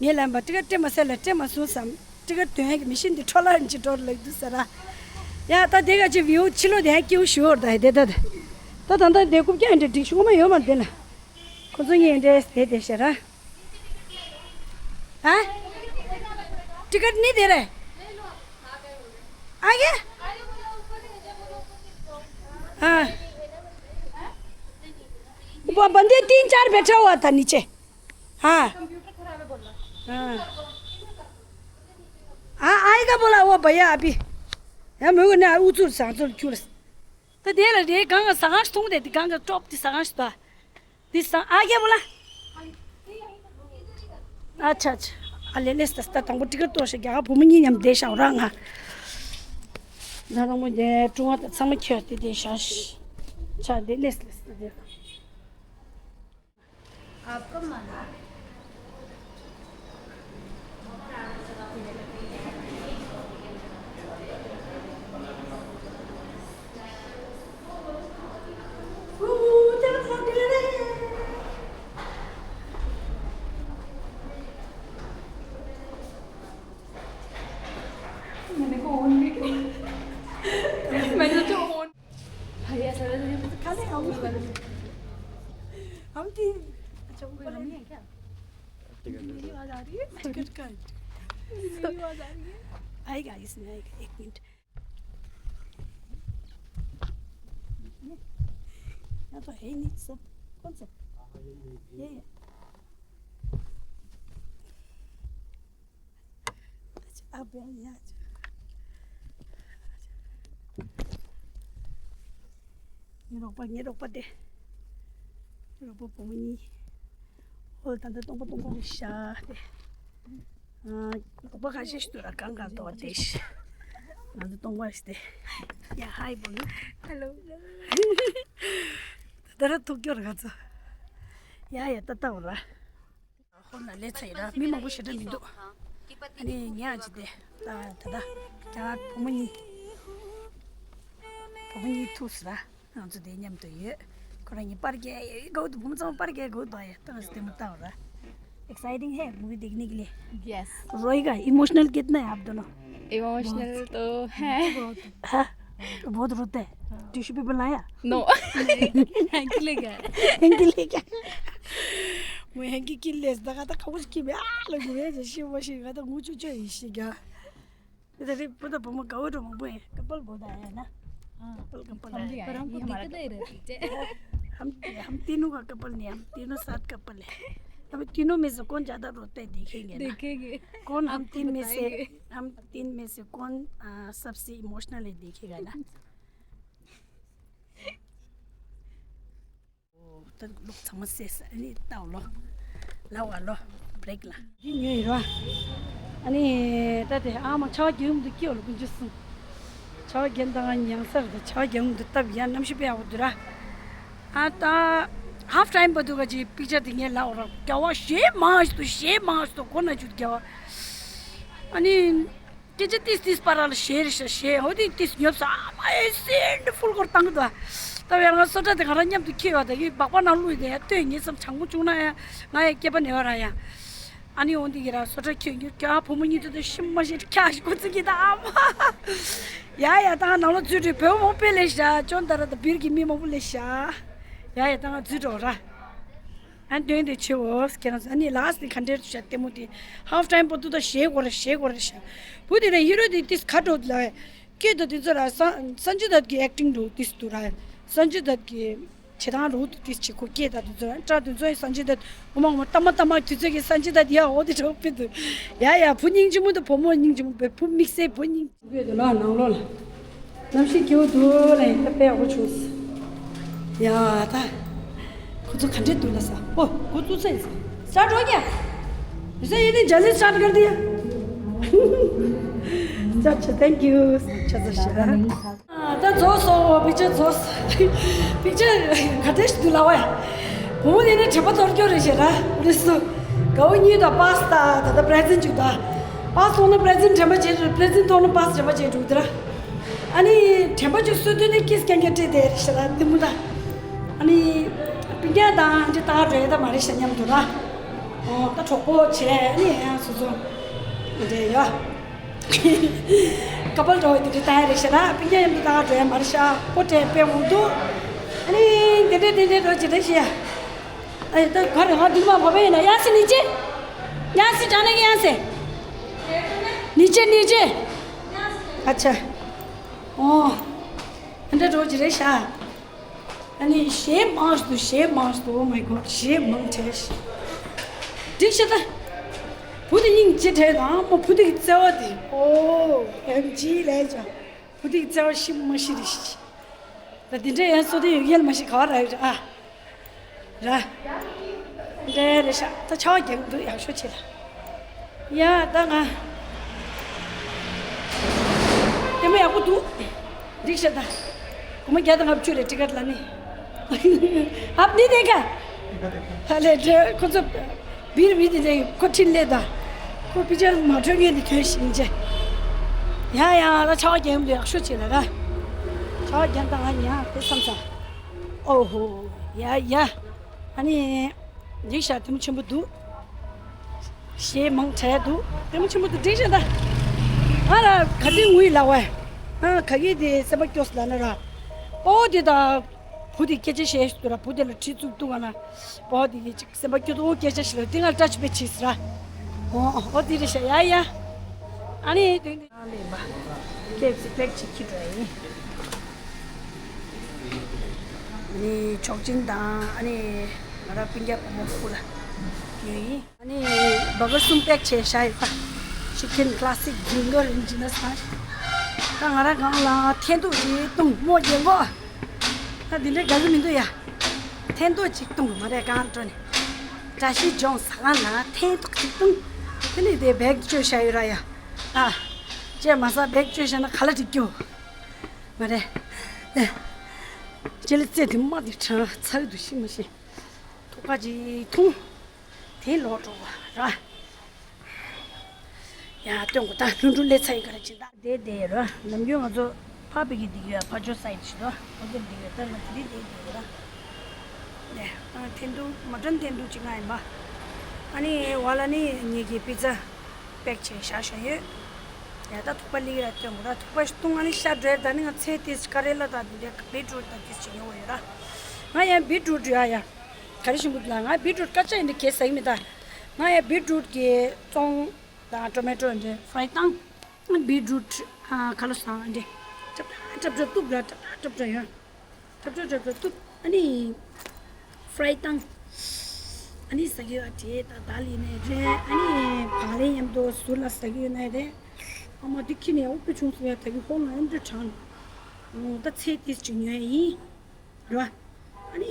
ངས་ལབ་པ་ཊི་ཀེ་ཊི་སྤྲད་མ་ཟེར་ལ་སྤྲད་མ་སོང་བསམ། ཊི་ཀེ་ཊི་འདོན་ཡག་གི་མི་ཤིན་དེ་འཕྲོ་བརླག་ཅིག་འགྲོ་ལབ་འདུག་ཟེར་ར། ཡ་ད་དེ་ག་ཅིག་བིའུ་ཕྱི་ལོགས་དེ་ཡང་སྐྱིད་པོ་ཞུ་བར་ད་དེ་ད་དེ། ད་ད་ད་དེ་རྐུབ་བཀྱག་འདྲ་སྒྲིག་ཤོག་མ་ཡོད་མ་དེ་ལ། ཁོ་ཚོ་གཉིས་འདྲེས་དེ་དེ་ཤེས་ར། ཨ། ཊི་ཀེ་ཊི་ནི་དེ་རེད། ཨ་ཡེ། ཨ། वो बंदे तीन चार बैठा हुआ था नीचे। हाँ। हाँ। हाँ, आएगा बोला वो भैया अभी। हम लोग ने ऊचुर सांचुर क्यों। ད་དེ་ལ་རེད་གང་ག་ཟ་ཁང་ཞིག་མཐོང་དེ་དེ་གང་ག་ཀྲོབ་དེ་ཟ་ཁང་ཞིག་ད། འདི་སང་ཨ་རྒྱལ་པོ་ལ། ཨ་ཆ་ཆ། ཨ་ལེ་ལེ་ས་ད་དང་པོ་ཊི་ཀེ་ཊི་གཏོང་ཤེས་རྒྱ་གར་བུ་མོ་གཉིས་མཉམ་བསྡད་ཤག་ར་ང་། ད་དང་པོ་འདི་ཀྲུང་ཨ་ད་ཚང་མ་ཁྱོད་དེ་བསྡད་ཤག་ཤི། ཆ་འདི་ལེ་ས་ལེ་ས་ད་དེ། मैंने तो ऑन। भैया सर, हम हम तीन। अच्छा, ऊपर हम ही है क्या? मेरी आवाज आ रही है? टिकट का। मेरी आवाज आ रही है? आएगा, इसमें आएगा, एक मिनट। यहाँ तो है ही नहीं सब। कौन सा? ये, ये। अच्छा। ཨ་བེ་ཡ། ངའི་རོགས་པ་ངའི་རོགས་པ་དེ། ངའི་རོགས་པ་བུ་མོ་གཉིས། ཧོལ་ད་ལྟ་སྟོང་པ་སྟོང་པ་རེད་ཤག་དེ། ཨ། རོགས་པ་ཁ་ཤས་ཤིག་འདུག་ར་གང་གང་འདུག་བ་དེ་ཤི། ང་ཚོ་སྟོང་པ་རེད་དེ། ཡ་ཧའི་བུ་མོ། ཧེ་ལོ། ད་ལྟ་ར་ཐུག་སྐྱོར་ང་ཚོ། ཡ་ཡ་ད་ལྟ་འོ་ར། ཧོན་ལ་ལས་ཚ་ཡི་ར་མི་མང་པོ་ཞེ་དྲག་མི་འདུག་ཨ་ནི་ཉག་ཅིག་དེ་ད་ད་ད་ཀྱང་བུ་མོ་གཉིས། བུ་མོ་གཉིས་ཐུག་སི་ར་ང་ཚོ་དེ་མཉམ་དུ་ཡོད། ཁོ་རང་གཉིས་པར་རྒྱག་ཡོད་གའུ་དུ་བུ་མོ་ཚང་པར་རྒྱག་གའུ་དུ་ཡ་ད་ང་ཚོ་དེ་མོ་ལྟ་བ་ར། एक्साइटिंग है मूवी देखने के लिए। यस। रोएगा, इमोशनल कितना है आप दोनों? इमोशनल तो है। हाँ, बहुत रोते हैं। टिश्यू पेपर लाया? नो। हैंकी ले गया। हैंकी ले गया। मैं हैंकी किन ले इसदा का कुछ की बे आ लगू है जैसे वो शी का तो मुझे जो इसी का। इधर ही पता पमा गाओ तो मबे कपल बहुत आया है ना। हाँ। कपल कपल हम भी आए। पर हमको दिखते ही रहते हैं। हम हम तीनों का कपल नहीं, हम तीनों साथ कपल है। अभी तीनों में से कौन ज्यादा रोता है देखेंगे ना। देखेंगे। कौन हम तीन में से, हम तीन में से कौन सबसे इमोशनल है देखेगा ना। ད་ལུག་ཚང་མ་བསྲེས་ཨ་ནི་ལྟའོ་ལོ། ལ་བ་ལོ། བྲེག་ལ། འདི་ཉོས་ཡོད་ར། ཨ་ནི་ད་དེ་ཨ་མ་ཆ་བ་རྒྱུན་དུ་སྐྱེ་བ་ལ་ཀུན་སྤྱོད་གསུམ། ཆ་བ་རྒྱན་དང་ཉང་སར་དང་ཆ་བ་རྒྱན་དུ་སྟབས་ཡ་གནམ་གཤིས་དཔེ་ཡག་པོ་འདུག་ར། ཨ་ད་ཧབ་ཊའིམ་བར་དུ་ག་ཅིག་པིག་ཅར་དེ་ངས་ལ་བ་ར་རྒྱ་བ་ཞེ་མང་ཞིག་ཏུ་ཞེ་མང་ཞིག་ཏུ་གོ་ན་ཅུ་རྒྱ་བ། ཨ་ནི། སྐད་ཆ་ཏིས་ཏིས་པ་ར་ལ་ཞེ་རེ་ཤ་ཞེ་ཧོ་ཏིས་ཏིས་ཉོབ་ས་ཨ་མ་ཨེ་སེན་ཌི་ཕུལ་སྐོར་བཏང་གི་འདུག་ད་བས་ང་སོ་ཊ་དེ་ང་རང་མཉམ་དུ་ཁྱེར་བ་དེ་གི་སྦག་པ་ནང་བླུགས་དེ་ལྟོས་ངེས་སམ་ཆང་མོ་བྱུང་ན་ཡང་ང་ཡང་སྐྱེས་པ་ནས་བ་ར་ཡང་། ཨ་ནི་འོང་དེ་གི་ར་སོ་ཊ་ཁྱེར་ཡོད་ཀྱང་བུ་མོ་གཉིས་དེ་དེ་ཤི་མ་ཤི་ཁྱག་ཤི་ཁོ་ཚིག་གི་ད་ཨ་མ། ཡ་ཡ་ད་ང་ནང་ལོ་འཛུལ་འགྲོ་བོད་མོ་དཔེ་ལས་ཤ་ཅོན་ད་ར་ད་བིར་གི་མི་མང་པོ་ལས་ཤ། ཡ་ཡ་ད་ང་འཛུལ་འགྲོ་ར། ཨ་འདོན་དེ་ཆེ་བོ་ཁྱེད་རང་ཚོ་ཨ་ནི་ལགས་ནི་ག་འདྲེར་ཤ་ལྟད་མོ་དེ་ཧབ་ཊའིམ་པོ་ཏུ་ད་ཞེ་གོ་རེ་ཞེ་གོ་རེ་ཤ། བུ་དེ་ནས་ཧི་རོ་དེ་ཏིས་ཁ་དྲོ་ལ་སྐད་དུ་དེ་ཚོ་ལ་ས་སན་ཇི་དད་ཀྱི་ཨེག་ཊིང་འགྲོ་ཏིས་དུ་ར་སན་ཇི་དད་ཀྱི་བྱེད་སྟངས་རུ་དུ་ཏིས་ཆེ་གོ་སྐད་ད་དེ་ཚོ་ཨ་ཏྲ་དེ་ཚོ་སན་ཇི་དད་འོ་མ་འོ་མ་ཏ་མ་ཏ་མ་དུས་ཚོད་ཀྱི་སན་ཇི་དད་ཡ་འོ་དེ་གྲོགས་པི་དུ་ཡ་ཡ་བུ་སྙིང་རྗེ་མོ་དུ་བུ་མོ་སྙིང་རྗེ་མོ་བུ་མིག་སེ་བུ་སྙིང་། གོས་འདུག་ལ་ནང་ལོགས་ལ། གནམ་གཤིས་སྐྱིད་པོ་འདུག་ལ་ཡིན་ད་དཔེ་ཡག་པོ་བྱུང་སོང་། ཡ་ད། ཁོ་ཚོ་ག་འདྲས་འདུག་ལ་ས། ཨོ་ཁོ་ཚོ་ཚེ་ས་འགྲོ་ཀྱ། བཟའ་ཡིན་ནི་ཇ་ལི་ས་འགྲོ་དེ། ཅག་ཅག thank you ཅག་ཅག་ཤ། ད་རྫོགས་སོང་པིག་ཅར་རྫོགས། པིག་ཅར་ག་འདྲས་ཞིག་འདུག་ལ་བས། བུ་མོ་དེ་ནས་དྲན་པ་གཏོར་སྐྱོར་རེད་ཞེ་ད། རེད་སོ། དགའ་བོ་གཉིས་དང་པཱ་སི་ད་ད་ད་པི་རེ་ཛེན་ཅིག་ད། པཱ་སི་ཐོང་ན་པི་རེ་ཛེན་དྲན་པ་བརྗེད་འགྲོ་པི་རེ་ཛེན་ཐོང་ན་པཱ་སི་དྲན་པ་བརྗེད་འགྲོ་དེ་ར། ཨ་ནི་དྲན་པ་ཅིག་གསོ་དུས་ནི་ཀིས་རྐྱང་རྐྱང་སྤྲད་དེ་རེད་ཤ་ད་དེ་མོ་ད། ཨ་ནི། པིང་རྒྱ་དང་འདི་ད་འགྲོ་ཡ་ད་མ་རེད་ཤ་མཉམ་དུ་ར། ཨོ་ད་གྲོགས་པོ་བྱས་ཨ་ནི་ཡང་སོ་སོ། འདྲེ་ཡ། ཀ་པལ་འགྲོ་ཡ་དེ་འདྲ་ད་ཡ་རེད་ཤ་ད་པིང་རྒྱ་མཉམ་དུ་ད་འགྲོ་ཡ་མ་རེད་ཤ་པོ་དྲན་པས་འོང་འདུག་ཨ་ནི་དེ་འདྲ་དེ་འདྲ་འགྲོ་ཅི་འདྲ་ཤི་ཡ། ཨ་ད་ག་རེ་ང་འདུག་མ་བ་བས་ན་ཡ་སི་ནི་ཅི། ཡ་སི་ཅ་ན་གི་ཡ་སི། ནི་ཅི་ནི་ཅི། ཨ་ཆ། ཨོ། ཨ་འདྲ་འགྲོ་ཅི་རེད་ཤ། ཨ་ནི་གཞས་མང་ཞིག་འདུག་གཞས་མང་ཞིག་འདུག Oh my God གཞས་མང་དྲགས་ཤིག་འགྲིག་ཤ་ད། བུ་དེ་སྙིང་རྗེ་དྲགས་དང་མ་བུ་དེ་གི་བརྩེ་བ་དེ། ཨོ་ཨེམ་ཇི་ལས་ཀྱང་བུ་དེ་གི་བརྩེ་བ་ཤི་མ་ཤི་རེད་ཤི། ད་འདི་འདྲ་ཡང་སོ་དེ་ཡོད་ཡལ་མ་ཤི་ག་བ་ར་ཡོད་ཨ། ར། འདྲ་རེད་ཤག་ད་ཆ་བ་རྒྱག་འདུག་ཡག་ཤོས་ཆེ་ལ། ཡ་ད་ང་། དེ་མོ་ཡག་པོ་འདུག་འགྲིག་ཤག་ད། སྒོར་མོ་བརྒྱ་དང་ལྔ་བཅུ་རེད་ཊི་ཀེ་ཊི་ལ་ནི། ཨབ་ནི་དེ་ག་ཧ་ལས་འདྲ་ཁོ་ཚོ་བིར་བི་དེ་འདྲ་ཁོ་ཁྲིན་ལས་ད། ཁོ་པི་ཅར་མ་འཕྲོད་མཁན་དེ་ཐོན་ཤིང་ཅེ། ཡ་ཡ་ད་ཆ་བ་རྒྱག་འདུག་ཡག་ཤོས་ཆེ་ལ་ར། ཆ་བ་རྒྱག་ད་ང་ཉ་དེ་བསམ་ས། ཨོ་ཧོ། ཡ་ཡ། ཨ་ནི། འགྲིག་ཤག་ལྟད་མོ་ཆེན་པོ་འདུག་གཞས་མང་དྲགས་འདུག་ལྟད་མོ་ཆེན་པོ་འདུག་འགྲིག་ཤག་ད། ང་ལ་ག་དེ་ངུས་ལ་བས། ང་ག་གི་དེ་སེམས་པ་སྐྱོ་སོང་ལ་ན་ར། ཨོ་དེ་ད། བུ་དེ་སྐད་ཆ་བཤད་ཤི་འདུག་ར་བུ་དེ་ལ་ཁྲི་བཙུགས་འདུག་ག་ན། ཨོ་དེ་གི་ཅིག་སེམས་པ་སྐྱོ་འདུག་སྐད་ཆ་བཤད་ལ་དེ་ང་ལ་ཊ་ཆི་པེ་བྱས་སི་ར། ཨོ་ཨོ་དེ་རེད་ཤག་ཡ་ཡ། ཨ་ནི་དེ། ནང་ལས་པ། ཀེ་ཨེཕ་སི་པེག་ཅིག་ཁྱི་འགྲོ་ཡིན། ཨ་ནི་ཆོག་མཆན་དང་ཨ་ནི་ང་རང་སྤུན་ཀྱག་བུ་མོ་སྐུ་ལ་ཉོས་ཡིན། ཨ་ནི་བྷར་གར་གསུམ་པེག་བྱས་བཞག་ཡོད་པ། Chicken classic finger original style. ད་ང་རང་གང་ལ་འཐེན་ཐུག་ཅིག་བཏུང་མོ་རྒྱན་གོ། ད་འདི་འདྲའི་དགའ་གི་མི་འདུག་ཡ། འཐེན་ཐུག་ཅིག་བཏུང་མ་རེད་གང་འགྲོ་ནས། བཀྲ་ཤིས་ལྗོངས་ཟ་ཁང་ལ་འཐེན་ཐུག་ཅིག་བཏུང་། དེ་ནས་དེ་བེག་བཅོས་བཞག་ཡོད་ར་ཡ། ཨ། ཅེ་མ་ཟ་བེག་བཅོས་བཞག་ན་ག་ལ་འགྲིག་རྒྱུ། མ་རེད། ཨེ། ཅེ་ལེ་རྩེ་དེ་མ་དེ་ཁྲ་ཚ་གི་འདུག་ཤི་མ་ཤི། ཐུག་པ་ཅིག་འཐུང་། དེ་ལོག་འགྲོ་བ་ར། ཡ་སྟོན་གོ་ད་ལྷུན་གྲུབ་ལས་ཚ་ཡི་ག་ར་ཅི་ད། དེ་དེ་ར་ནམ་རྒྱུན་ང་ཚོ་ཕ་བི་གི་འདི་གི་ཕ་ཇོ་སའི་ཞིག་ད་ཕ་གི་འདི་གི་ད་ང་དེ་དེ་དེ་ར། དེ་ཨ་འཐེན་ཐུག་མ་ཊན་འཐེན་ཐུག་ཅིག་ང་ཡིན་པ། ཨ་ནི་བ་ལ་ནི་ངེད་ཀྱི་པི་ཛ་པེག་བྱས་བཞག་བཞག་ཡོད། ཡ་ད་ཐུག་པ་ལི་ར་སྟོན་གོ་ད་ཐུག་པ་ཞིག་བཏུང་ཨ་ནི་ཤ་འགྲོ་ཡ་ད་ནི་ང་ཚེ་དེ་ཀ་རེ་ལ་ད་འདི་འདྲ་བི་ཊི་རུ་ཊི་ད་དེ་ཅིག་ཉོ་བ་ཡོད་ར། ང་ཡང་བི་ཊི་རུ་ཊི་ཡ་ཡ། ག་རེ་ཞིག་འདུག་ལ་ང་བི་ཊི་རུ་ཊི་སྐད་ཆ་ཡིན་འདི་གས་ཟ་གི་མི་ད། ང་ཡང་བི་ཊི་རུ་ཊི་གི་བཙོང་དང་ཊོ་མེ་ཊོ་འདི་ཕ་རའི་བཏང་། བི་ཊི་རུ་ཊི་ཨ་ག་ལོ་སང་འདི་ཊབ་ཊབ་ཊབ་ཊབ་གཏུབ་ར་ཊབ་ཊབ་ཊབ་ཊབ་ཡོད། ཊབ་ཊབ་ཊབ་ཊབ་གཏུབ་ཨ་ནི་ཕ་རའི་བཏང་། ཨ་ནི་ཟ་གི་ཡོད་ཨ་དེ་ད་ད་ལི་ནས་རེད་ཨ་ནི་བག་ལེབ་མཉམ་དུ་ཟུར་ལ་ཟ་གི་ཡོད་ནའི་རེད། ཨ་མ་འདི་ཁྱི་ནས་དབུགས་པའི་ཆུང་སོང་ཡ་ད་གི་ཧོ་ལ་ཨེམ་འདྲ་དྲང་། ད་ཚེ་ཏིས་ཅིག་ཉོ་ཡ་ཡིན། རེད་བ། ཨ་ནི་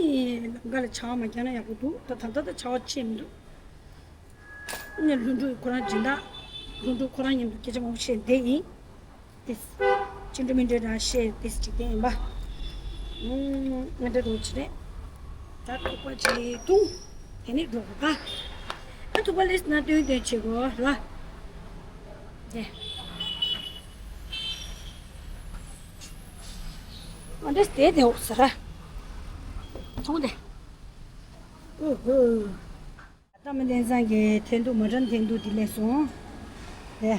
ལམ་ཁ་ལ་ཆར་པ་མ་རྒྱག་ན་ཡག་པོ་འདུག་ད་ད་ལྟ་ད་ཆར་པ་ཆེ་མི་འདུག་ཨ་ནི་ལྷུན་གྲུབ་ཁོ་རང་སྦྱིན་བདག་ལྷུན་གྲུབ་ཁོ་རང་མཉམ་དུ་སྐད་ཆ་མང་པོ་བཤད་བསྡད་ཡིན། ཏིས། ཅི་འདྲ་མི་འདྲ་ར་བཤད་ཏིས་ཅིག་བསྟན་ཡིན་པ། ཨུམ། ང་འདྲ་རུ་ཅི་རེད། ད་ཐུག་པ་ཅིག་བཏུང་། དེ་ནི་འགྲོ་གི་ད། ད་ཐུག་པ་ལིས་ན་སྟོན་སྟོན་བྱེད་དགོས་ར། དེ། ཨ་འདྲས་དེ་དེ་འོག་ཟེར་ར། ཐོང་དེ། ཨུ་ཧུ། ད་མི་ལེན་སང་གི་འཐེན་ཐུག་མ་ཊན་འཐེན་ཐུག་དེ་ལས་སོང་། དེ།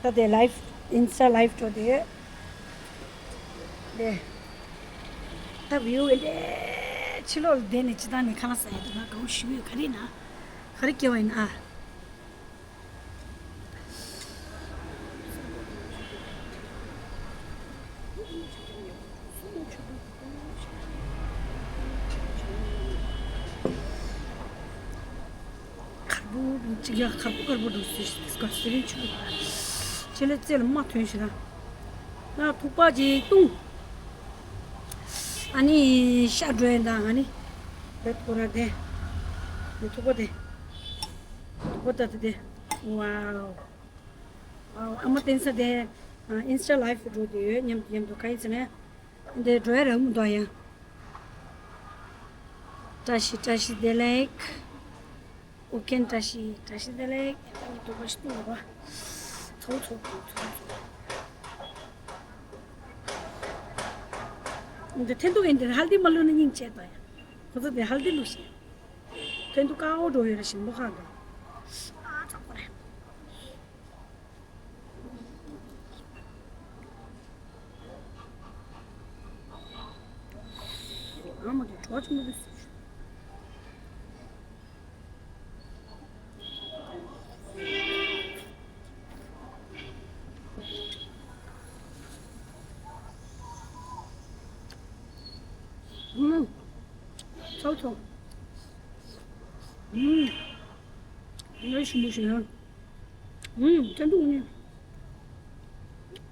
ད་དེ་ལའིབ་ཨིན་སི་ཊ་ལའིབ་འགྲོ་དེ་ཡོད། དེ། ད་བིའུ་ཨེ་འདྲས་ཕྱི་ལོགས་ལ་བསྡད་ནས་སྤྱི་བཏང་ནས་ཁ་ལག་ཟ་ཡ་དེ་ང་དགའ་བོ་ཞུ་ཡོད་ག་རེ་ན། ག་རེ་སྐྱེ་བ་ཡིན་ཨ། ཁར་པོ་ཅིག་ཡ་ཁར་པོ་ཁར་པོ་འདུག་ཟེར་ཤི་ཏིས་ཀ་སི་རིན་ཆུ་ལུག་ཅེ་ལེ་རྩེ་ལ་མ་ཐོན་ཤི་ར། ད་ཐུག་པ་ཅིག་བཏུང་། ཨ་ནི་ཤ་འགྲོ་ཡིན་ད་ཨ་ནི་བེད་ཁོ་ར་དེ། དེ་ཐུག་པ་དེ། ཐུག་པ་ད་དེ་དེ། ཝའོ། ཨ་མ་བསྟན་ས་དེ་ཨིན་སི་ཊ་ལའིབ་འགྲོ་དེ་ཡོད་མཉམ་དུ་མཉམ་དུ་ག་ཡིན་ཟེར་ན། འདི་འགྲོ་ཡ་ར་མི་འདུག་ཡ། བཀྲ་ཤིས་བཀྲ་ཤིས་བདེ་ལེགས། ཨོ་ཁེན་བཀྲ་ཤིས་བཀྲ་ཤིས་བདེ་ལེགས། ད་ནི་དུ་བ་ཤི་ཏུ་བ། ཚོ་ཚོ་ཚོ་ཚོ་ཚོ། འདི་འཐེན་ཐུག་ཡིན་འདི་ཧལ་དི་མ་བླུགས་ན་སྙིང་རྗེ་དོ་ཡ། ཁོ་ཚོ་འདི་ཧལ་དི་བླུགས་ཤིག་འཐེན་ཐུག་ཀ་འོ་འགྲོ་ཡོད་ར་ཞིམ་པོ་ཁ་འགྲོ། ཨ་ཚ་ཁོ་རེ། ཨ་མ་གི་གྲོགས་ཆུང་མ་དུ་སུ། ཨུམ། ཚོགས་ཚོགས། ཨུམ། ང་ཞིམ་པོ་ཞིམ་ཡང་། ཨུམ། ཅན་དུ་ནི།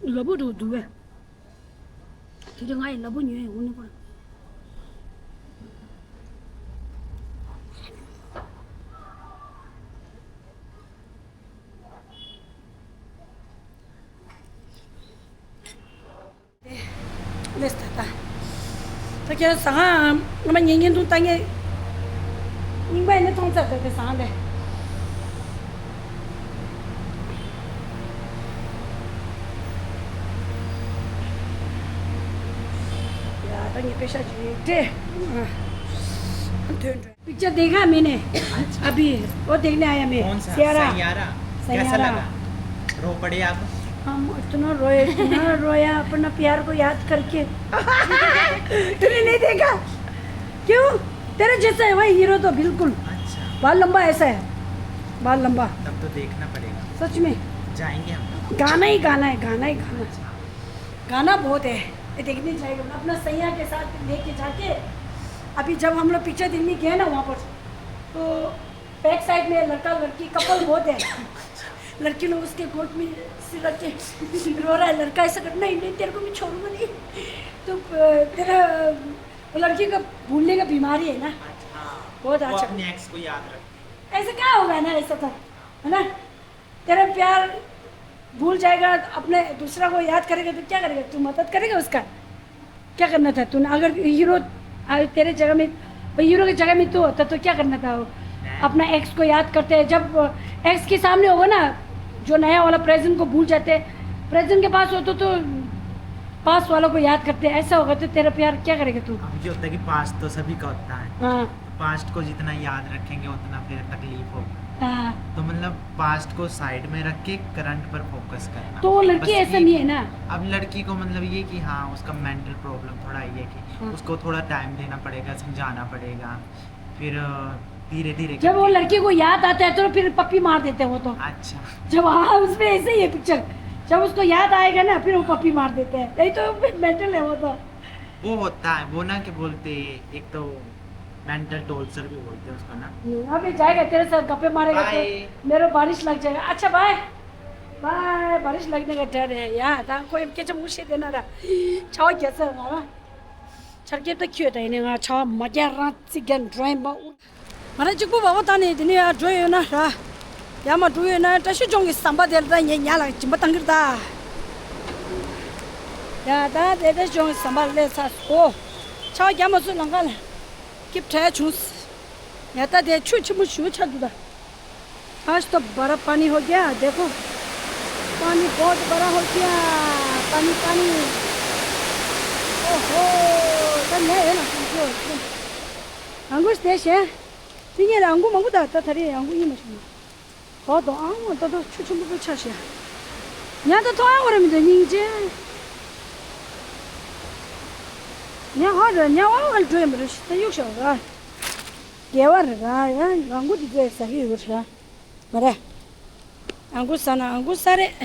ལ་པོ་དུ་དུ་བས། དེ་དུས་ང་ཡི་ལ་པོ་ཉོས་ཡོང་ནི་པ། ལེས་ད་ད། ད་ཁྱེད་ཟ་ཁང་ཨ་མ་ཉན་ཉན་འདུག་ད་ངས། རྙིང་པ་ཡིན་ན་མཐོང་ཚར་ད་དེ་ཟ་ཁང་དེ། ཡ་ད་ངས་པེ་ཤ་ཅིག་སྤྲད། ཨ། ཐོན་འགྲོ། पिक्चर देखा मैंने अभी। वो देखने आया मैं। कौन सा? सैयारा। सैयारा। कैसा लगा? रो पड़े आप? हम इतना रोए, इतना रोया अपना प्यार को याद करके। तूने नहीं देखा? क्यों? तेरे जैसा है वही हीरो तो बिल्कुल। अच्छा। बाल लंबा ऐसा है। बाल लंबा। तब तो देखना पड़ेगा। सच में। जाएंगे हम। गाना ही गाना है, गाना ही गाना। गाना बहुत है, ये देखने जाएगा अपना सैया के साथ लेके जाके। अभी जब हम लोग पिक्चर देखने गए ना वहाँ पर, तो बैक साइड में लड़का लड़की कपल बहुत है। लड़की लोग उसके गोद में सिर रख के रो रहा है लड़का, ऐसा कर, "नहीं, नहीं, तेरे को मैं छोड़ूंगा नहीं।" तो, अ, तेरा, वो लड़की का भूलने का बीमारी है ना। अच्छा। बहुत वो अच्छा। अपने एक्स को याद रखती है। ऐसा क्या होगा ना, ऐसा तो, है ना? तेरा प्यार भूल जाएगा, अपने दूसरा को याद करेगा तो क्या करेगा? तू मदद करेगा उसका? क्या करना था तूने? अगर हीरो, आ, तेरे जगह में, हीरो की जगह में तू होता तो क्या करना था? वो अपना एक्स को याद करते हैं, जब एक्स के सामने होगा ना, जो नया वाला प्रेजेंट को भूल जाते हैं, प्रेजेंट के पास होता तो पास्ट वालों को याद करते हैं, ऐसा होगा तो तेरा प्यार क्या करेगा तू? अब ये होता है कि पास्ट तो सभी का होता है। हाँ। तो पास्ट को जितना याद रखेंगे उतना फिर तकलीफ होगी। हाँ। तो मतलब पास्ट को साइड में रख के करंट पर फोकस करना। तो वो लड़की बस ऐसा ये नहीं है ना। अब लड़की को मतलब ये कि हाँ, उसका मेंटल प्रॉब्लम थोड़ा ये है कि हाँ। उसको थोड़ा टाइम देना पड़ेगा, समझाना पड़ेगा, फिर धीरे धीरे जब वो करके। लड़की को याद आता है तो फिर पप्पी मार देते हैं वो तो। अच्छा। जब, हाँ, उसमें ऐसे ही है पिक्चर, जब उसको याद आएगा ना फिर वो पप्पी मार देते हैं, नहीं तो फिर मेंटल है वो तो। वो होता है, वो ना क्या बोलते, एक तो मेंटल टॉर्चर भी बोलते हैं उसको ना। हम्म, अभी जाएगा, तेरे साथ गप्पे मारेगा तो बाय। मेरे बारिश लग जाएगा। अच्छा, बाय। बाय। बारिश लगने का डर है यार। दा कोई के जब मुझे देना रहा। छाव कैसे हमारा? छड़के तो क्यों था इन्हें? छाव मजा रात से गन ड्राइव। ང་རང་གཅིག་པུ་བ་བོ་ད་ནི་དེ་ནི་ཡར་འགྲོ་ཡོད་ན་ར། ཡར་མར་འགྲོ་ཡོད་ན་བཀྲ་ཤིས་ལྗོངས་ཀྱི་ཟམ་པ་དེར་ད་ངས་ཉལ་ལ་སྦྱིན་པ་བཏང་གི་རེད་ད། ཡ་ད་དེ་བཀྲ་ཤིས་ལྗོངས་ཀྱི་ཟམ་པ་སླེབས་ཚར་སོ། ཆར་པ་རྒྱག་མ་ཚུགས་ལམ་ཁ་ལ། སྐྱིབས་བྲལ་བྱུང་། ཡ་ད་དེ་ཆུ་ཆེན་པོ་ཞེ་པོ་ཆགས་འདུག་ད། आज तो बड़ा पानी हो गया, देखो। पानी बहुत बड़ा हो गया। पानी, पानी। ओहो, ད་ཉལ་ཡོད་ན་ཁོང་ཚོ། ཨང་གུ་སྟེ་ཤེ། དེ་ཉལ་ཨང་གུ་མང་པོ་ད་ད་ད་རེས་ཨང་གུ་ཡིན་མ་བྱུང་། ཨོ་དོ་ཨང་མ་ད་ད་ཆུ་ཆུ་མགོ་པོ་ཆ་ཤེ། ཉལ་ད་ཐོ་ཨང་བ་ར་མི་འདུག་སྙིང་རྗེ། ཉལ་ཧ་ར་ཉལ་ཨང་བ་འགྲོ་ཡིན་པ་རེད་ཤི་ད་གཡུག་ཤ་བ་ར། དགེ་བ་རེད་ར། ཡང་ཨང་གུ་འདི་ཚོས་ཟ་གི་ཡོད་རེད་ར། མ་རེད། ཨང་གུ་ཟ་ན་ཨང་གུ་ཟ་རེད།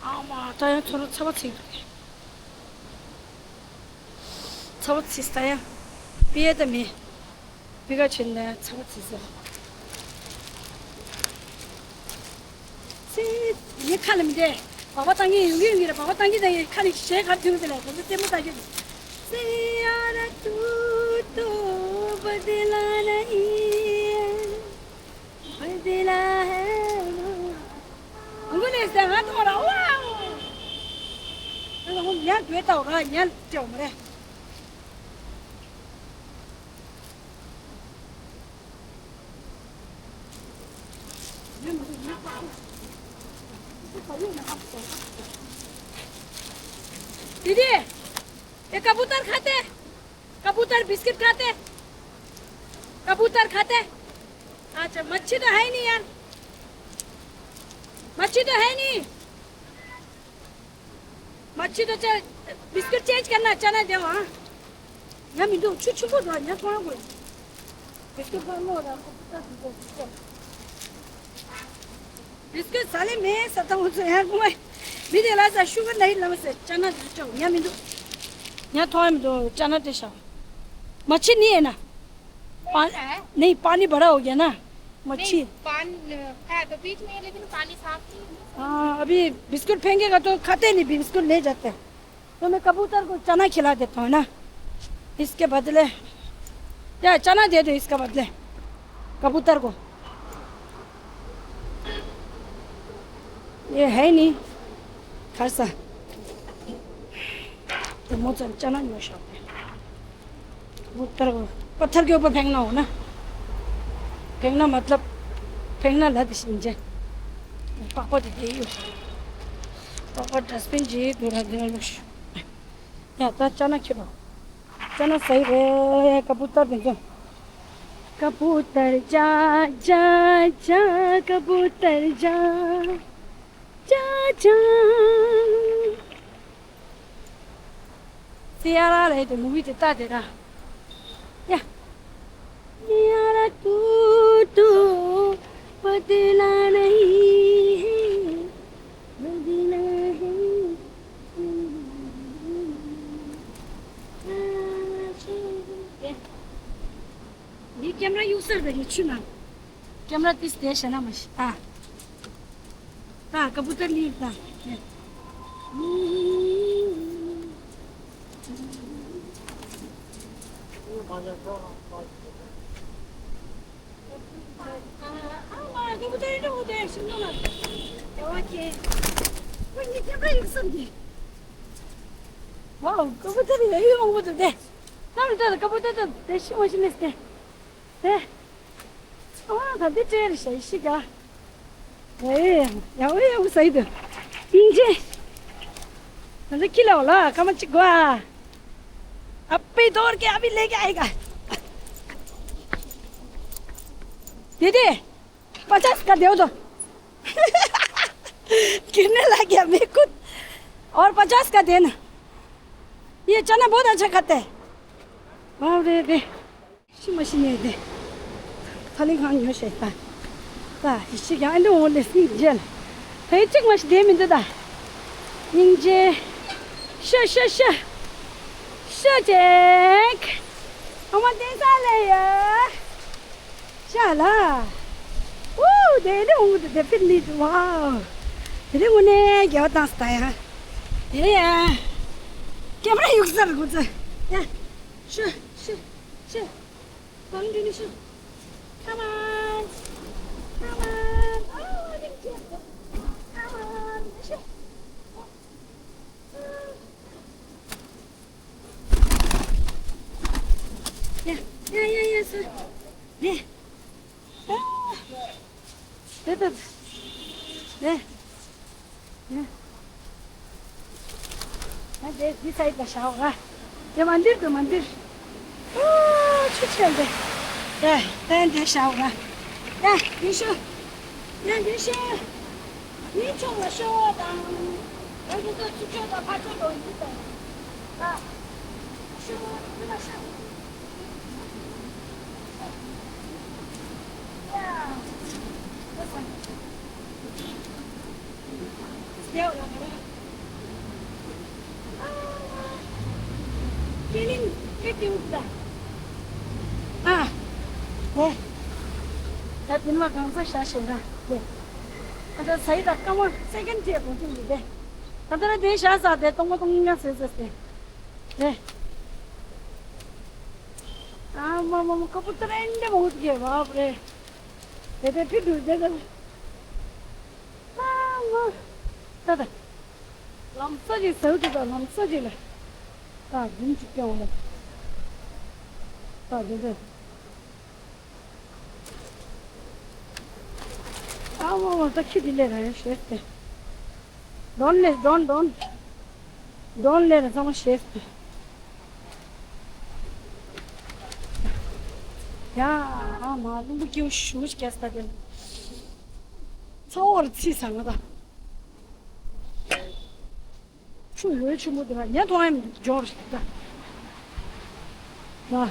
ཨ་མ་ད་ཡང་ཚོར་ཚ་བ་ཚིག་འདུག་ཚ་བ་ཚིག་ད་ཡང་པི་ཡ་ད་མི་པི་ག་ཆེན་ད་ཡང་ཚ་བ་ཚིག་ཟ། སེ། ངའི་ཁ་ལ་མི་བདེ། སྦག་སྦག་བཏང་གི་ཡོང་གི་ཡོང་གི་རེད། སྦག་སྦག་བཏང་གི་བཏང་གི་ཁ་ནས་གཞས་གར་ཐོན་གི་དེ་ལ་དེ་ཚོ་ལྟད་མོ་ལྟ་གི་རེད། से यारा तू तो बदला नहीं है, बदला है वो। ཨང་གུ་ནས་ཟ་ང་ཐོང་ར་ཝའོ། ང་ལ་ཧོ་ཉལ་དགོས་ད་ར་ཉལ་སྤྲད་མ་རེད། दीदी, ये कबूतर खाते? कबूतर बिस्किट खाते? कबूतर खाते? अच्छा, मच्छी तो है ही नहीं यार, मच्छी तो है नहीं। मच्छी तो चल, बिस्कुट चेंज करना, चना दे वहाँ। यहाँ मिंटू छू छू को दो, यहाँ कौन को? बिस्कुट पर लो ना। बिस्कुट साले मैं सता हूँ तो यहाँ को मैं भी दे ला सा शुगर नहीं लग से चना दे चो यहाँ मिंटू। यहाँ थोड़ा मिंटू चना दे सा। मच्छी नहीं है ना? पानी है। नहीं, पानी भरा हो गया ना। मच्छी। नहीं, पानी है तो बीच में, लेकिन पानी साफ नहीं है। हाँ, अभी बिस्कुट फेंकेगा तो खाते नहीं, बिस्कुट ले जाते हैं। तो मैं कबूतर को चना खिला देता हूँ ना, इसके बदले। या चना दे दो इसका बदले कबूतर को। ये है नहीं घर सा। तो मुझे चना नहीं शौक है। पत्थर को, पत्थर के ऊपर फेंकना हो ना। फेंकना मतलब, फेंकना लत सिंजे। पापा दे दे यो। पापा डस्टबिन जी दूरा दूरा लुश। या तो चना खिलो। चना सही रे, कबूतर दे दो। कबूतर जा, जा, जा, कबूतर जा, जा, जा। सियारा रहे तो मूवी तो ता दे रहा। या। यारा तू तो बदला नहीं है, बदला है। ये कैमरा यूजर है, ये चुना। कैमरा तीस देश है ना, मश-, हाँ। ད་ཀ་པུ་ཏར་ལི་ད། ཝའོ། ཀ་པུ་ཏར་ཡོད་ཡོད་མང་པོ་འདུག་སྟེ། ད་ཀ་པུ་ཏར་ད་དེ་ཤི་མ་ཤི་ནས་སྟེ། ཨེ། ཨ་ད་འདི་སྤྲད་རེ་ཞིག་ཤི་ག་ཨེ། ཡ་ཝེ་ཡ་ཝེ་ཟ་ཡི་འདུག་སྙིང་རྗེ། ད་ལྟ་ཁྱི་ལ་འོ་ལ་ཁ་མ་གཅིག་གོ་ཨ། ཨ་པེ་དོར་གེ་ཨ་བི་ལེ་གེ་ཨེ་ག་དེ་དེ། पचास का दे दो। गिरने लग गया मेरे को। और पचास का देना। ये चना बहुत अच्छा खाता है। बाप रे रे। ཤི་མ་ཤི་ནས་དེ། ཐ་ལི་ཁང་ཉོ་ཤེས་ད། ད་ཤི་ཡང་འདི་འོང་ལེ་སི་ཇེལ། ཕའི་གཅིག་མ་ཤི་དེ་མི་འདུག་ད། སྙིང་རྗེ། ཤ་ཤ་ཤ། ཤ་ཅེག་ཨ་མ་དེ་ས་ལེ་ཡ། ཤ་ལ། ཨུ་དེ་ནི་འོང་དེ་ཕིར་ནི་ཝའོ། དེ་རིང་དངོས་གནས་རྒྱལ་བ་བཏང་སྟ་ཡ། དེ་ཡ། ཀེམ་ར་ཡུག་སར་གོ་ཚ། ཡ། ཤ་ཤ་ཤ། Come on, Trini, shoot. Come on. Come on. Oh, I didn't get it. Come on. Shoot. Yeah, yeah, yeah, yeah, sir. Yeah. Ah. This is, yeah. ཨ་དེ་འདི་སའི་ལ་ཤའོ་ག་དེ་མ་འདིར་དུ་མ་འདིར། ཨོ་ཆུ་ཆེན་དེ། དེ་དེ་འདི་ཤའོ་ག་ཡ་འདི་ཤུ། ཡ་འདི་ཤུ། འདི་ཆུང་ལ་ཤོ་དང་། ཨ་འདི་ཚོ་ཆུ་ཆུང་དང་ཕ་ཆུང་དང་འདི་དང་། ཨ་ཤུ་འདི་ལ་ཤའོ། ཨ། ད་དེ་ནས་གང་ས་བཞག་ཞེ་ན། ཨ་ད་ཟ་ཡི་ད་སྐར་མ་སེ་ཀན་ཌི་གོ་ཐུབ་ཡོད་དེ། ད་ལྟ་ར་དེ་བཞག་ས་དེ་སྟོང་པ་སྟོང་ཉ་ཟེར་ཟེར་ཏེ། རེད། ཨ་མ་མ་མ་ཀ་པུ་ཏ་ར་འདྲ་མང་པོ་ཐུག་གི་བབ་རེད། དེ་དེ་ཕི་འགྲོ་དེ་ད། ཨ་མ། ད་ད། ལམ་ས་ཅིག་ཟེར་དུ་ད་ལམ་ས་ཅིག་ལ། ད་རྒྱུན་ཅིག་སྐྱོང་ལ། ད་དེ་དེ། ཨ་མ་མ་ད་ཁྱི་དེ་ལས་ར་ཞེས་ཏེ། Don't let, don't, don't. Don't let someone chase me. ཡ། ཨ་མ་ལུམ་བུ་ཀེའུ་ཤུགས་སྐྱེས་ས་དེ། ཚ་བོར་ཚིག་ས་ང་ད། ཆུ་ཡོད་ཆུ་མོ་དེ་ལ་ཉན་ཐོང་ཡང་འབྱོར་ཞིག་ད། ན།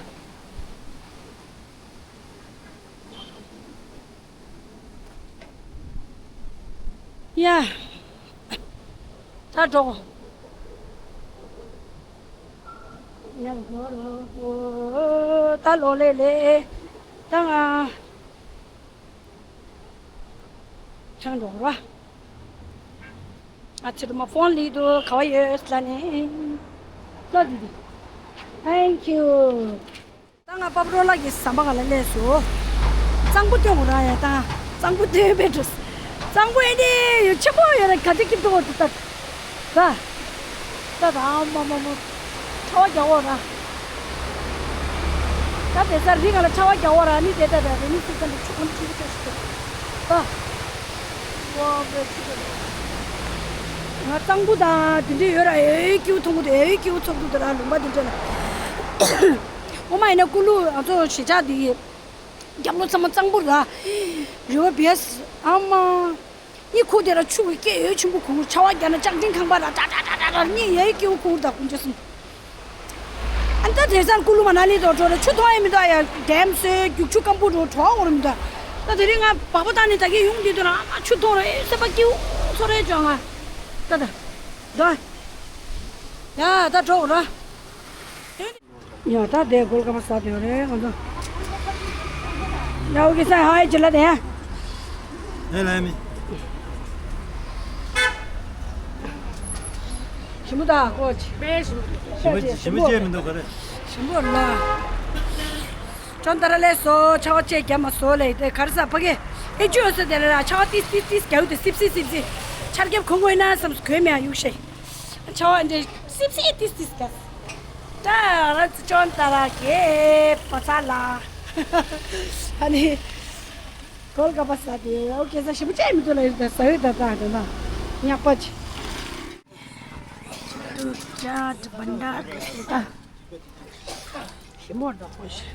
ཡ། ད་འགྲོ། ཡ་འགྲོ་རོ། ད་ལོ་ལེ་ལེ། ད་ང་། ཆང་འགྲོ་རོ། ཨ་ཚེ་རུ་མ་ཕོན་ལི་དུ་ག་བ་ཡོད་ལ་ནི། ལོ་དི་དི། Thank you. ད་ང་པབ་རོ་ལགས་ཀྱི་ཟམ་པ་ག་ལ་སླེབས་སོ། གཙང་པོ་སྟོན་དགོས་ར་ཡ་ད། གཙང་པོ་སྟོན་པའི་འགྲོ། གཙང་པོ་ཨེ་ནི་ཡོད་ཆེན་པོ་ཡོད་ར་ག་ཚོད་སྐྱིད་འགྲོ་འདུག་ད། ད། ད་ད་ཨ་མ་མ་མ། ཁྲ་བ་རྒྱག་འོ་ར། ད་དེ་ཚར་རི་ག་ལ་ཁྲ་བ་རྒྱག་འོ་ར་ནི་དེ་ད་ད་རེ་ནི་སི་ཙམ་དུ་ཆུ་ཁོང་ཆུ་ཁོང་ཆུ་ཁོང་ད། ང་གཙང་པོ་དང་དེ་འདྲ་ཡོད་ར་ཨེ་སྐྱིད་པོ་མཐོང་གི་འདུག་ཨེ་སྐྱིད་པོ་ཚོར་གི་འདུག་ར་ལུང་པ་དེ་འདྲ་ལ། ཨོ་མ་ཡིན་ན་ཀུ་ལུ་ང་ཚོ་གཞིས་ཆགས་འདི་རྒྱབ་ལོགས་ཚང་མ་གཙང་པོ་ར། རི་བ་བེས་ཨ་མ། གཉིད་ཁུག་དེ་ར་ཆུ་གི་སྐད་ཡོད་ཆེན་པོ་ཁུག་ཆར་པ་རྒྱག་ན་ལྕགས་ཀྲིན་ཁང་པ་ར་ཏྲ་ཏྲ་ཏྲ་ཏྲ་ཏྲ་གཉིད་ཡའི་སྐྱིད་པོ་ཁུག་ད་ཀུན་ཅི་སོང་། ཨ་ད་དེ་སང་ཀུ་ལུ་མ་ན་ལི་དོ་འགྲོ་ར་ཆུ་མཐོང་ཡ་མི་འདུག་ཨ་ཡ་ཌེམ་སོའི་རྒྱུག་ཆུ་སྐམ་པོ་འགྲོ་གྲོགས་འོར་མི་འདུག་ད་དེ་རིང་ང་བག་པ་བཏང་ནས་ད་གི་ཡོང་དུས་དུ་ར་ཨ་མ་ཆུ་མཐོང་ར་ཨེ་སེམས་པ་སྐྱིད་པོ་ཚོར་རེ་བྱུང་ང་། ད་ད་ད་ཡ་ད་འགྲོ་ར། ཡ་ད་དེ་གོལ་ཀ་པ་ས་དེ་རེད་ང་ཚོ། ཡ་ཨོ་ཀེ་སར་ཧའི་ཅི་ལ་དེ། ཨེ་ལ་མི། མུ་ད་ཀོ་ཅི། པེ་ཞིམ་པོ་ཞིམ་པོ་ཞིམ་པོ་བྱས་མི་འདུག་ག་རེ། ཞིམ་པོ་ལ། ཅོན་ཏ་ར་ལས་སོ་ཆ་བ་ཅེ་རྒྱ་མ་སོ་ལས་དེ་གར་ས་ཕ་གེ། ཨེ་ཅོ་སོ་དེ་ལ་ཆ་བ་ཏིས་ཏིས་ཏིས་རྒྱ་འུ་དེ་སིབ་སིབ་སིབ་སིབ། ཆར་རྒྱབ་ཁོང་གོ་ན་བསམ་སུ་གོས་མེ་ཡུག་ཤེ། ཆ་བ་འདྲེ་སིབ་སིབ་ཏིས་ཏིས་རྒྱ། ད་ར་ཅོན་ཏ་ར་གེ་པ་ས་ལ། ཨ་ནི། གོལ་ཀ་པ་ས་དེ་ཨོ་ཀེ་ས་ཞིམ་པོ་ཅེ་མི་འདུག་ལ་ཡུ་ད་ས་ཡུ་ད་ད་ད་ད་ཉག་པ་ཅི། ཏུ་ཅཱ་ཏུ་བན་ཌ་ཏུ་ཤེ་ཏ། ཞི་མོ་ད་ཁོ་ཤི།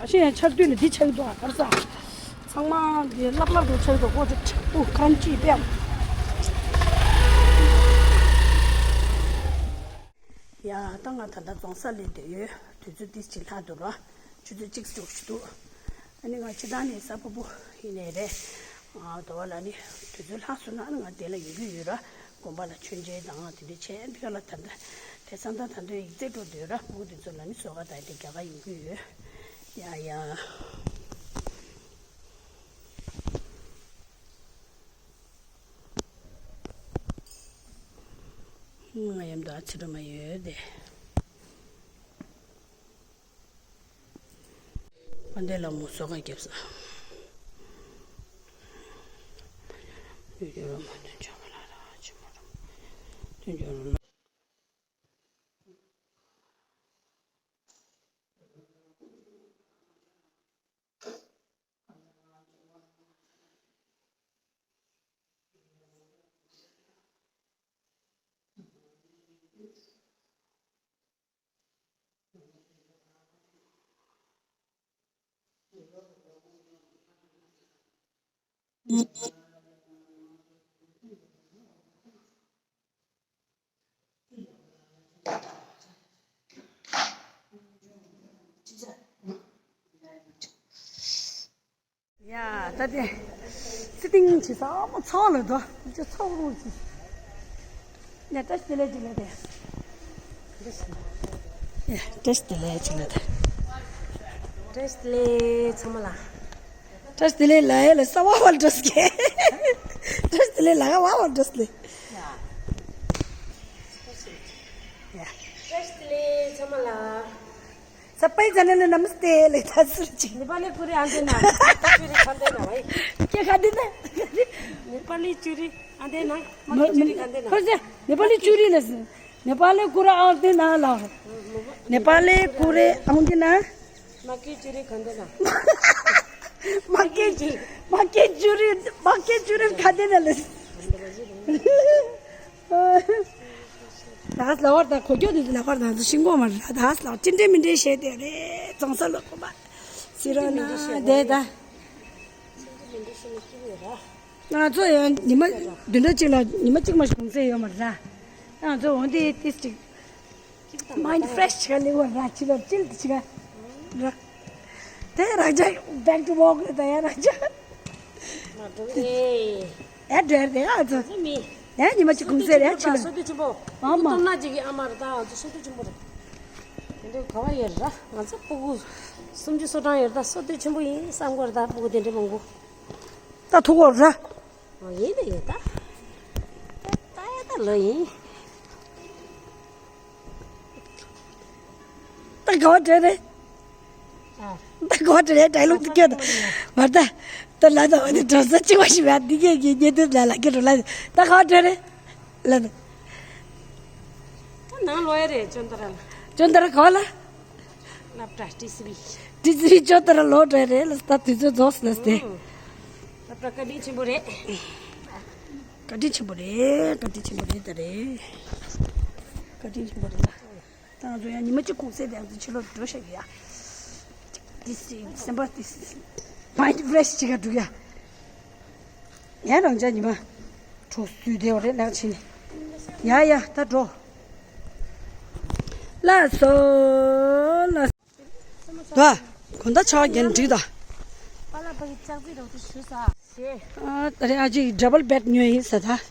ཨ་ཤེ་ཡང་ཆར་དུས་ལ་འདི་ཆགས་འདུག་ཨ་གར་ས། ཚང་མ་འདི་ལྷབ་ལྷབ་འདུག་ཆགས་འདུག་ཁོ་ཅི་ཕྲུ་གུ་ཁམ་ཅི་པེམ། ཡ་ད་ང་ད་ལྟ་རྫོང་ས་ལས་འདི་ཡོད། དུས་ཚོད་ཏིས་ཅི་ལྷག་འདུག་ར། ཆུ་ཚོད་གཅིག་ཙམ་ཞིག་འདུག་ཨ་ནི་ང་ཕྱི་ཐང་ནས་གཟའ་ཕུར་བུ་ཡིན་ནའི་རེད། ཨ་དོ་བ་ལ་ནི་དུས་ཚོད་ལྷག་སོང་ན་ཨ་ནི་ང་དེ་ལ་ཡོང་གི་ཡོད་ར། དགོན་པ་ལ་མཆོད་མཇལ་དང་དེ་འདྲ་བྱས་འདི་ག་ལ་ད་ལྟ་དེ་ས་མཐའ་ད་ལྟ་ཡིག་ཚད་འགྲོ་འདོད་ར་ཕྲུ་གུ་དེ་ཚོ་ལ་ནི་བཟོ་ག་ད་དེ་རྒྱ་གར་ཡོང་གི་ཡོད། ཡ་ཡ། ང་ཡམ་དུ་ཨ་ཚི་རུ་མ་ཡོད་དེ། དཔལ་ལྡན་ལྷ་མོ་སོ་ཁ་རྒྱབ་ས། དུས་རྒྱུན་རོལ་མོ་དུས་རྒྱུན་རོལ་མོ་དུས་རྒྱུན་རོལ་མོ། ཡ་ད་དེ། སི་ཏིང་ཅི་ས་མོ་ཚོགས་ལ་དོ་ཅི་ཚོགས་རུ་ཅི། ཡ་བཀྲ་ཤིས་བདེ་ལེགས་ཅི་ལ་དེ། ཡ་བཀྲ་ཤིས་བདེ་ལེགས་ཅི་ལ་དེ། བཀྲ་ཤིས་བདེ་ལེགས་ཚང་མ་ལ། བཀྲ་ཤིས་བདེ་ལེགས་ལ་ཡ་ལ་ས་བ་བ་འགྲོ་སི་ཀེ། བཀྲ་ཤིས་བདེ་ལེགས་ལ་ག་བ་བ་འགྲོ་སི་ལེ། ཡ། བཀྲ་ཤིས་བདེ་ལེགས་ཚང་མ་ལ། ས་པའི་ཛ་ནེ་ལ་ནམ་སྟེ་ལེ་ད་སུར་ཅིག་ནེ་པ་ལི་ཀུ་རེ་ཨན་ཏེ་ན། ཀེ་ཁ་དེ་ན། ནེ་པ་ལི་ཅུ་རི་ཨན་ཏེ་ན། མ་ཀི་ཅུ་རི་ཁ་དེ་ན། ཁོ་ཟེ་ནེ་པ་ལི་ཅུ་རི་ལ་ཟེ། ནེ་པ་ལི་ཀུ་རེ་ཨན་ཏེ་ན་ལ། ནེ་པ་ལི་ཀུ་རེ་ཨན་ཏེ་ན། མ་ཀི་ཅུ་རི་ཁ་དེ་ན། མ་ཀི་ཅུ་རི་མ་ཀི་ཅུ་རི་མ་ཀི་ཅུ་རི་ཁ་དེ་ན་ལ་ཟེ། ད་ལ་བར་དང་གོ་སྐྱོ་དེ་ལ་བར་དང་ཤིང་གོ་མ་ར་ད་ལ་ཅི་འདྲེ་མི་འདྲེ་བཤད་དེ་རེད་རྫོང་ས་ལ་གོ་མ་སི་རོ་ན་དེ་ད། ང་ཚོ་ཡང་ཉི་མ་བདུན་ཕྲག་གཅིག་ལ་ཉི་མ་གཅིག་མ་ཞིག་གུང་སེང་ཡོད་མ་ར། ང་ཚོ་འོན་ཏེ་ཏིས་ཅིག་མའིན་ཌི་ཕི་རེ་ཤི་བྱེད་ག་ལེ་བ་ར་ཅི་ལ་ཅིལ་དེ་བྱེད་ག་ར། དེ་རང་ཅག་back to work ད་ཡ་རང་ཅག་མ་འགྲོ་ཨེ། ཨེ་འགྲོ་ཡ་རེད་ཨ་ཙི། ཨེ་ཉི་མ་གཅིག་གུང་སེང་རེད་ཨ་ཕྱི་ལ། སོ་དུ་ཆེན་པོ། ཨ་མ། སྟོང་ན་ཅིག་གི་ཨ་མ་རེད་ད་ཨ་ཙི་སོ་དུ་ཆེན་པོ་རེད། དེ་འདྲའི་ག་བ་ཡོད་རེད་ད་ང་ཚོ་སྤུ་གུ་སུམ་ཅུ་སོ་གྲངས་ཡོད་རེད་ད་སོ་དུ་ཆེན་པོ་ཡིན་བསམ་གོ་རེད་ད་སྤུ་གུ་དེ་འདྲའི་མང་པོ། ད་ཐུག་གོ་རེད། ཨ་ཡིན་ད་ཡིན་ད། ད་ད་ཡ་ད་ལོ་ཡིན། ད་ག་བ་འདྲ་རེད། ད་ག་བ་འདྲ་རེད་ཌའི་ལོག་ཏུ་སྐྱོད་ད། མ་ད། ད་ལ་ད་འོ་ནི་འགྲོ་ས་ཅི་བ་ཞིག་བ་འདི་གས་ཀྱི་ཉེ་དུ་ལ་ལ་སྐྱོད་འགྲོ་ལ། ད་ག་བ་འདྲ་རེད། ལ་ད། ད་ནང་ལོག་ཡ་རེད་ཅོན་ཏ་ར་ལ། ཅོན་ཏ་ར་ག་བ་ལ། སློབ་གྲྭ་ཏི་སི་བི། ཏི་སི་བི་ཅོན་ཏ་ར་ལོག་འགྲོ་ཡ་རེད་ལ་ད་དུས་ཚོད་རྫོགས་སོང་ལ་སྟེ། སློབ་གྲྭ་བཀའ་དྲིན་ཆེན་པོ་རེད། བཀའ་དྲིན་ཆེན་པོ་རེད། བཀའ་དྲིན་ཆེན་པོ་རེད་ད་རེད། བཀའ་དྲིན་ཆེན་པོ་རེད་ལ། ད་ང་ཚོ་ཡང་ཉི་མ་གཅིག་གུང་སེང་དེ་ང་ཚོ་ཕྱི་ལོགས་འགྲོ་ཤག་གི་ཡ། ཏི་སི་སེམས་པ་ཏི་སི་མའིན་ཌི་ཕི་རེ་ཤི་བྱེད་ག་འགྲོ་གི་ཡ། ཡ་རང་ཅག་ཉི་མ་གྲོ་སུས་བསྡད་པ་རེད་ལག་ཕྱིན་ནས། ཡ་ཡ་ད་འགྲོ། ལགས་སོ་ལགས། ད་གོ་ད་ཆ་རྒྱན་འགྲིག་ད། པ་ལགས་ཕ་གི་ལྕགས་རྩི་རོགས་ཏུ་ཞུ་ས། ཨ་ད་རེ་ཨ་ཅེ་ཌབ་བལ་བེཌ་ཉོས་ཡིན་ཟེར་ད།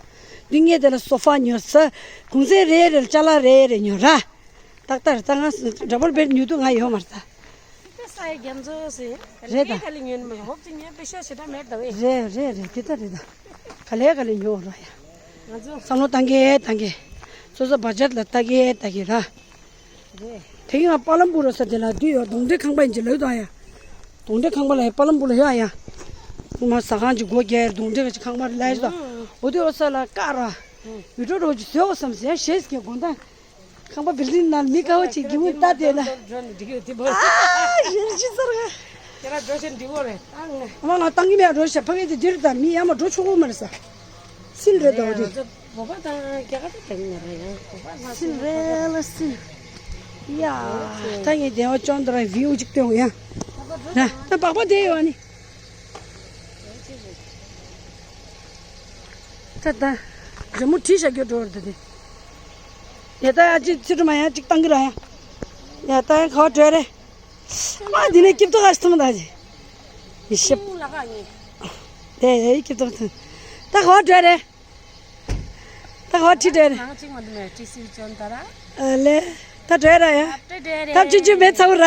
འདི་ངས་དེ་ལ་སོ་ཕ་ཉོས་ཟེར། གུང་སེང་རེ་རེ་ལ་ཅ་ལག་རེ་རེ་ཉོས་ར། ཏག་ཏག་རེད་ད་ང་ཌབ་བལ་བེཌ་ཉོ་དུས་ང་ཡོད་མ་རེད་ད། དེ་ས་ཡ་རྒྱ་མཚོ་ཟེར། རེད་ད། ག་ལེ་ཉོས་མ་རེད་ཧོབ་ཅིག་ཉོས་པེ་ཤ་ཞེ་དྲག་མེད་ད་བས། རེད་རེད་རེད་དེ་ལྟ་རེད་ད། ག་ལེ་ག་ལེ་ཉོ་ར་ཡ། ང་ཚོ་བསམ་བློ་བཏང་གེ་བཏང་གེ། སོ་སོ་བ་ཇར་ལ་ལྟ་གི་ལྟ་གི་ར། དེ་གི་ང་པ་ལམ་པུ་ར་ས་དེ་ལ་འདུས་ཡོད། གདོང་འདྲེ་ཁང་པ་ཡིན་གྱི་ལོས་དང་ཡ། གདོང་འདྲེ་ཁང་པ་ལ་ཡ་པ་ལམ་པུ་ལ་ཡོད་ཡ། ཁོ་མ་ཟ་ཁང་གི་སྒོ་རྒྱག་གདོང་འདྲེ་གི་ཁང་པ་ལ་ཡོད། འོ་དེ་འོ་ས་ལ་ཀ་ར། བི་ཌིའོ་རོ་ཅིག་བཟོས་འོ་བསམ་ཟེར་ཞེས་ཀྱི་དགོངས་དག་ཁང་པ་བིལ་ཌིང་ནང་མི་དགའ་བ་ཅིག་གི་མུ་ལྟ་དེ་ལ། འགྲོ་ནི་འགྲིག་གི་རེད་དེ་བོ། ཨ་ཡིན་ཅི་ཟེར་ག་ཁྱེད་རང་འགྲོ་ཤེས་འགྲིག་གོ་རེད་ཨ། ང་ང་བཏང་གི་མེད་འགྲོ་ཤེས་ཕ་གི་དེ་འདིར་དང་མི་ཡ་མ་འགྲོ་ཆོག་གོ་མ་རེད་ས། སིལ་རེད་དོ་དེ། བོད་པ་དང་རྒྱ་གར་དང་མི་རེད་ཡང་བོད་པ་ལ་སིལ་རེད་ལ་སིལ། ཡ། ད་ངས་དེ་བ་ཅོན་དེ་ར་བིའུ་ཅིག་སྟོན་ཡ། ད་པགས་པ་དེ་ཡོད་ཨ་ནི། ད་ད། རི་མོ་བྲིས་བཞག་རྒྱུ་འགྲོ་བར་འདུག་དེ། ཡ་ད་ཡ་ཅིག་ཚིག་འབྲུ་མ་ཡ་ཅིག་བཏང་གི་ར་ཡ། ཡ་ད་ཡ་ག་བ་འགྲོ་རེད། ཨ་འདི་ནས་སྐྱིབ་ཏོ་ག་ཞིག་མཐོང་ད་ཅི། ཡི་ཤེབ། ལ་ཁ་ཡིན། དེ་ཡ་ཡི་སྐྱིབ་ཏོ་མཐོང་། ད་ག་བ་འགྲོ་རེད། ད་ག་བ་ཁྲིད་འགྲོ་རེད། ནང་གཅིག་མ་འདུག་མེད་ཏི་སི་ཅོན་ད་ར། ཨ་ལེ། ད་འགྲོ་ར་ཡ། ད་འགྲོ་རེད། ཐབས་ཅི་ཅི་མེད་ཚ་བོ་ར།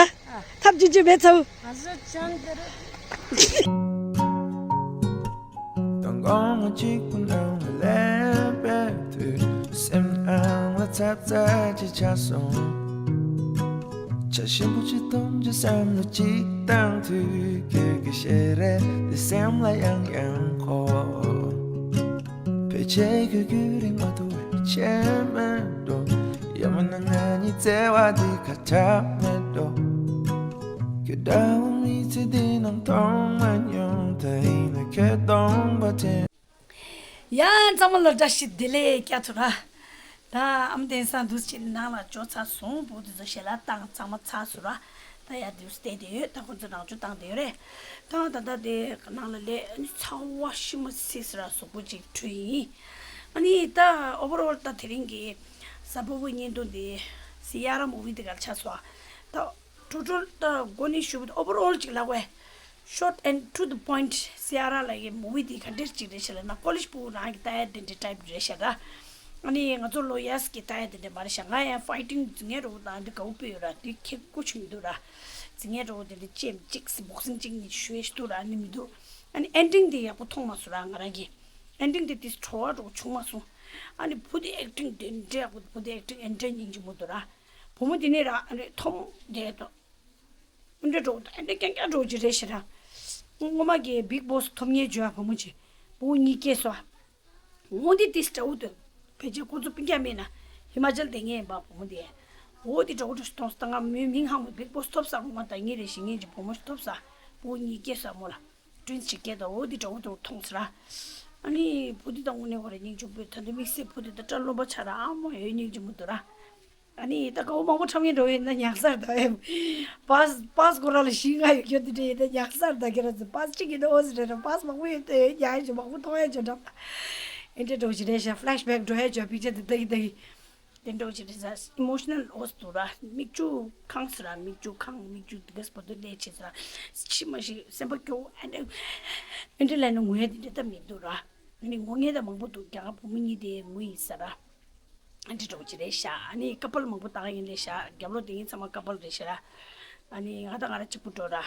ཐབས་ཅི་ཅི་མེད་ཚ་བོ། ང་ཚོ་ཅོན་ད་ར། དང་གོང་མ་གཅིག་པུ་ནང་ལ་སླེབས་པའི་དུས། སེམས་ནང་ལ་ཚབ་ཚ་ཅིག་ཆགས་སོང་། བྱ་ཞིམ་པོ་ཅིག་འཐུང་རྒྱུ་བསམ་བློ་གཅིག་བཏང་དུས། ཁྱོད་ཀྱི་ཞལ་རས་འདི་སེམས་ལ་ཡང་ཡང་འཁོར། ཕལ་ཆེར་ཁྱོད་ཁྱོད་རིག་མ་ཐུབ་པའི་ཆེས་མེད་འགྲོ། ཡང་མིན་ན་ང་གཉིས་བརྩེ་བ་འདི་ཁ་ཆག་མེད་འགྲོ། ཁྱོད་འདྲ་བོ་མི་ཚེ་འདི་ནང་མཐོང་མ་མྱོང་། ད་ཡིན་ན་ཁྱོད་སྟོང་པ་དྲན། ཡ་ཚང་མ་ལ་བཀྲ་ཤིས་བདེ་ལེགས་སྐྱབས་ཚོ་ར། ད་ཨ་མ་བསྟན་སང་འདུག་ཅེས་ནང་ལ་འབྱོར་ཚར་སོང་། བུ་དེ་ཚོ་ཞལ་ལག་བཏང་ཚང་མ་ཚར་སོང་ར། ད་ཡ་འདུག་བལྟས་བསྡད་ཡོད། ད་ཁོ་ཚོ་ནང་ཆུ་བཏང་བསྡད་ཡོད་རེད། ད་ད་ད་དེ་ནང་ལ་སླེབས་ཨ་ནི་ཚ་བ་ཤི་མ་སི་སི་ར་གཟུགས་པོ་ཅིག་འཁྲུད་ཡིན། ཨ་ནི་ད་ཨོ་བར་ཨོལ་ད་དེ་རིང་གི་གཟའ་ཕུར་བུ་བརྙན་ཐུང་དེ་སི་ཡ་ར་མུ་བི་དེ་གར་ཆགས་སོང་། ད་ཊོ་ཊལ་ད་འགོ་ནས་ཞུ་བ་ཨོ་བར་ཨོལ་ཅིག་ལབ་དགོས། Short and to the point. སི་ཡ་ར་ལ་ཡི་མུ་བི་དེ་ག་འདྲས་ཅིག་རེད་ཤག་ལབ་ན། ཀོ་ལེཇ་ཕྲུ་གུ་རང་གི་ལྟ་ཡ་དེ་འདྲའི་ཊའིབ་རེད་ཤག་ར། ཨ་ནི་ང་ཚོ་ལོ་ཡར་སི་གི་ལྟ་ཡ་དེ་འདྲ་མ་རེད་ཤག་ང་ཡང་ཕའི་ཊིང་རྫིག་ངན་རོ་དང་འདི་དགའ་བོ་དཔེ་ཡོད་ར། དེ་ཁེ་ཀོ་ཆུང་འདུག་ར། རྫིག་ངན་རོ་དེ་འདྲ་ཅེམ་གཅིག་སི་བོག་སིང་གཅིག་གཉིས་ཞུ་ཡས་ཤིག་འདུག་ར། ཨ་ནི་མི་འདུག་ཨ་ནི་ཨེན་ཌིང་དེ་ཡག་པོ་མཐོང་མ་སོང་ར། ང་རང་གི་ཨེན་ཌིང་དེ་ཏིས་བྲོ་བ་རོ་བྱུང་མ་སོང་། ཨ་ནི་བུ་དེ་ཨེག་ཊིང་དེ་འདྲ་ཡག་པོ། བུ་དེ་ཨེག་ཊིང་ཨེན་ཌིང་སྙིང་རྗེ་མོ་འདུག་ར། བུ་མོ་དེ་ནས་ར་ཨ་ནི་ཐོམ་དེ་དང་། འདྲ་འགྲོ་ད་འདྲ་རྐྱང་རྐྱང་འགྲོ་གི་རེད་ཤག་ར། སྔོན་མ་གི་བིག་བོ་སི་ཐོབ་ཉེས་བྱོས་ཨ་བུ་མོ་ཅིག་བུ་གཉིས་སྐྱེས་སོ། འོ་འདི་ཏིས་འདྲ་བོ་འདུག་ཕལ་ཆེར་ཁོ་ཚོ་སྤུན་ཀྱག་མེད་ན་ཧི་མ་ཅལ་དེ་ངས་ཡིན་པ་བུ་མོ་དེ། འོ་འདི་འདྲ་བོ་འདྲ་ཞིག་མཐོང་སོང་། ད་ང་མོའི་མིང་ཧ་གོ། བིག་བོ་སི་ཐོབ་ས་སྔོན་མ་ད་ངེད་རེ་ཞིག་ངེད་ཀྱི་བུ་མོ་ཞིག་ཐོབ་ས། བུ་གཉིས་སྐྱེས་སོ་མོ་ལ། ཏྲིན་ཞིག་སྐྱེས་ད་འོ་འདི་འདྲ་བོ་འདྲ་བོ་མཐོང་སོང་ར། ཨ་ནི་བུ་འདི་དང་དངོས་གནས་ཁོ་ར་སྙིང་རྗེ་པོ། ད་འདི་དམིགས་བསལ་བུ་འདི་ད་སྐྲ་རློན་པ་ཆགས་ར། ཨ་མོ་ཡོད་སྙིང་རྗེ་མོ་འདུག་ར། ཨ་ནི་ད་དགའ་བོ་མང་པོ་འཁྲབ་མཁན་འགྲོ་ཡིན་ན་ཉག་གསར་ད་ཨེ། པཱས་པཱས་ཁོ་རང་ལ་བཞི་ལྔ་ཡོད་རྒྱུ་དེ་འདྲ་ཡིན་ད་ཉག་གསར་ད་ཁྱེད་རང་ཚོ་པཱས་གཅིག་ཡིན་ན་ཨོ་ཟི་རེད་ར། པཱས་མང་པོ་ཡོད་དེ་ཡོད་ཉག་ཡོད་ཅིག་མང་པོ་མཐོང་ཡ་ཅིག་འགྲམ་ལ། ཨེ་འདྲ་འགྲོ་ཞིག་རེད་ཤག་ཕ་ལེ་ཤི་བེག་འགྲོ་ཡ་ཅིག་པིག་ཅར་དེ་ལྟ་གི་ལྟ་གི། དེ་འགྲོ་ཞིག་རེད་ཤག་ཨི་མོ་ཤི་ནལ་ཨོ་ཟི་འདུག་ར། མིག་ཆུ་ཁེངས་སོང་ར། མིག་ཆུ་ཁེངས། མིག་ཆུ་དེ་ག་སི་བར་དུ་ལས་བྱེད་ས་ར། མཆི་མ་ཞིག་སེམས་པ་སྐྱོ་བོ་ཨེ་འདྲ་ཨེ་འདྲ་ལས་ན་ངུ་ཡ་དེ་འདྲ་ད་མི་འདུག་ར། ཨ་ནི་ངུ་མཁན་ད་མང་པོ་འདུག་རྒྱ་གར་བུ་མོ་གཉིས་དེ་ངུ་ཡིན་ས་ར། ཨ་འདྲ་འདྲ་བོ་ཅིག་རེད་ཤག་ཨ་ནི་ཀ་པལ་མང་པོ་བཏང་ཡིན་ལེ་ཤག་རྒྱབ་ལོགས་དེ་ཡིན་ཚང་མ་ཀ་པལ་རེད་ཤག་ར། ཨ་ནི་ང་དང་ང་རང་གཅིག་པུ་འགྲོ་ར།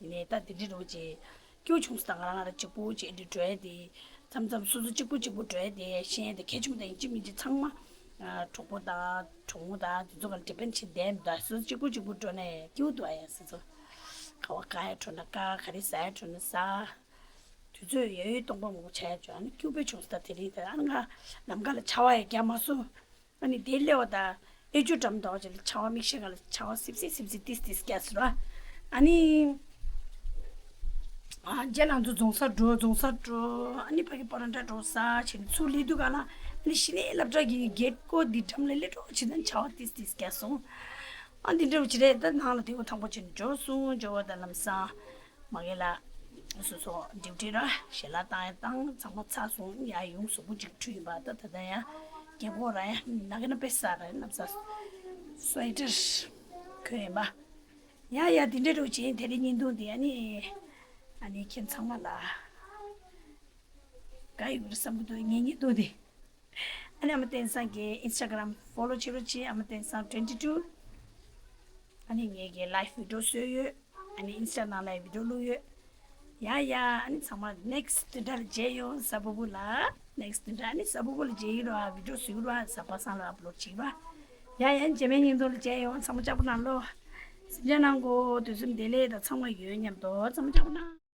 ཡིན་ནའི་ད་དེ་འདྲ་འདྲ་བོ་ཅིག་སྐྱིད་པོ་བྱུང་སོང་། ད་ང་རང་ང་རང་གཅིག་པུ་ཅིག་ཨེ་འདྲ་འགྲོ་ཡ་དེ། མཚམས་མཚམས་སོ་སོ་གཅིག་པུ་གཅིག་པུ་འགྲོ་ཡ་དེ་ཤེས་ཡ་དེ་གལ་ཆེན་པོ། ད་ཡིན་གཅིག་མིན་གཅིག་ཚང་མ་གྲོགས་པོ་དང་གྲོགས་མོ་དང་དེ་ཚོ་ག་ལ་ཌི་པེན་ཌི་བྱེད་བསྡད་མི་འདུག་སོ་སོ་གཅིག་པུ་གཅིག་པུ་འགྲོ་ན་སྐྱིད་པོ་འདུག་ཨ་ཡ་སོ་སོ་ག་བ་དགའ་ཡ་འགྲོ་ན་དགའ། ག་རེ་ཟ་ཡ་འགྲོ་ན་ཟ། དུས་ཚོད་ཡོལ་ཡོལ་སྟོང་པ་མང་པོ་ཆགས་ཡ་བྱུང་། ཨ་ནི་སྐྱིད་པོ་བྱུང་སོང་། ད་དེ་རིང་ད་ཨ་ནི་ང་ལམ་ཁ་ལ་ཆར་པ་ཡང་རྒྱག་མ་སོང་། ཨ་ནི་དེ་སླེབས་པ་དང་ཨེ་ཅོ་འགྲམ་དུ་བ་ཅིག་ལ་ཆར་པ་མིག་ཤེལ་སྒང་ལ་ཆར་པ་སིབ་སིབ་སིབ་སིབ་ཏིས་ཏིས་རྒྱག་སོང་ར། ཨ་ནི་ཨ་རྗེས་ལ་ང་ཚོ་རྫོང་སར་འགྲོ། རྫོང་སར་འགྲོ། ཨ་ནི་ཕ་གི་པ་རོན་ཊ་འགྲོ་ཟ་བྱས་ནས་ཚུར་སླེབས་དུས་ག་ལ་ཨ་ནི་གཞི་ནས་སློབ་གྲྭ་གི་གེ་ཊི་ཀོ་འདི་འགྲམ་ལ་སླེབས་འགྲོ་བྱས་ན་ཆར་པ་ཏིས་ཏིས་རྒྱག་སོང་། ཨ་འདི་འདྲ་བོ་ཅིག་རེད། ད་ནང་ལ་དེ་འོ་ཐང་པོ་བྱས་ནས་འབྱོར་སོང་། འབྱོར་བ་དང་ལམ་སང་མ་གི་ལ་སོ་སོ་ཌིའུ་ཊི་ར་ཞལ་ལག་བཏང་ཡ་བཏང་། ཚང་མ་ཚར་སོང་། ཡར་ཡོང་གཟུགས་པོ་ཅིག་འཁྲུད་ཡིན་པ། ད་ད་ལྟ་ཡང་རྒྱབ་ཁོག་ར་ཡང་ན་གི་ན་དཔེ་ས་ར་ན་ས་སུ་ཝེ་ཊར་གྱོན་ཡིན་པ། ཡ་ཡ་དེ་འདྲ་འདྲ་བོ་བྱས། དེ་རིང་བརྙན་ཐུང་དེ་ཨ་ནི་ཨ་ནི་ཁྱེད་ཚང་མ་ལ་དགའ་ཡོད་རེད་བསམ་གྱི་འདུག་ངའི་བརྙན་ཐུང་དེ། ཨ་ནི་ཨ་མ་བསྟན་སང་གི་ཨིན་སི་ཊ་གྷ་རམ་ཕོ་ལོ་བྱེད་རོགས་གྱིས། ཨ་མ་བསྟན་སང་ཊུ་ཝེན་ཊི་ཊུ། ཨ་ནི་ངེད་ཀྱི་ལའིབ་བི་ཌི་ཡོ་བཟོས་ཡོད། ཨ་ནི་ཨིན་སི་ཊ་ནང་ལ་བི་ཌི་ཡོ་བླུགས་ཡོད། ཡ་ཡ། ཨ་ནི་ཚང་མ་next་བདུན་ཕྲག་ལ་མཇལ་ཡོང་། གཟའ་ཕུར་བུ་ལ། next་བདུན་ཕྲག་ཨ་ནི་གཟའ་ཕུར་བུ་ལ་མཇལ་གྱི་རེད་བ། video་བཟོ་གི་རེད་བ། གཟའ་པ་སངས་ལ་upload་བྱེད་ཀྱི་རེད་བ། ཡ་ཡ། རྗེས་མའི་བརྙན་ཐུང་ལ་མཇལ་ཡོང་། ཚང་མ་ལྕགས་པོ་གནང་ལོ། གཟིམ་འཇག་གནང་གོ། དུས་གསུམ་བདེ་ལེགས་དང་ཚང་མ་ཡོད་མཉམ་དུ་ཚང་མ་ལྕགས་པོ་གནང་།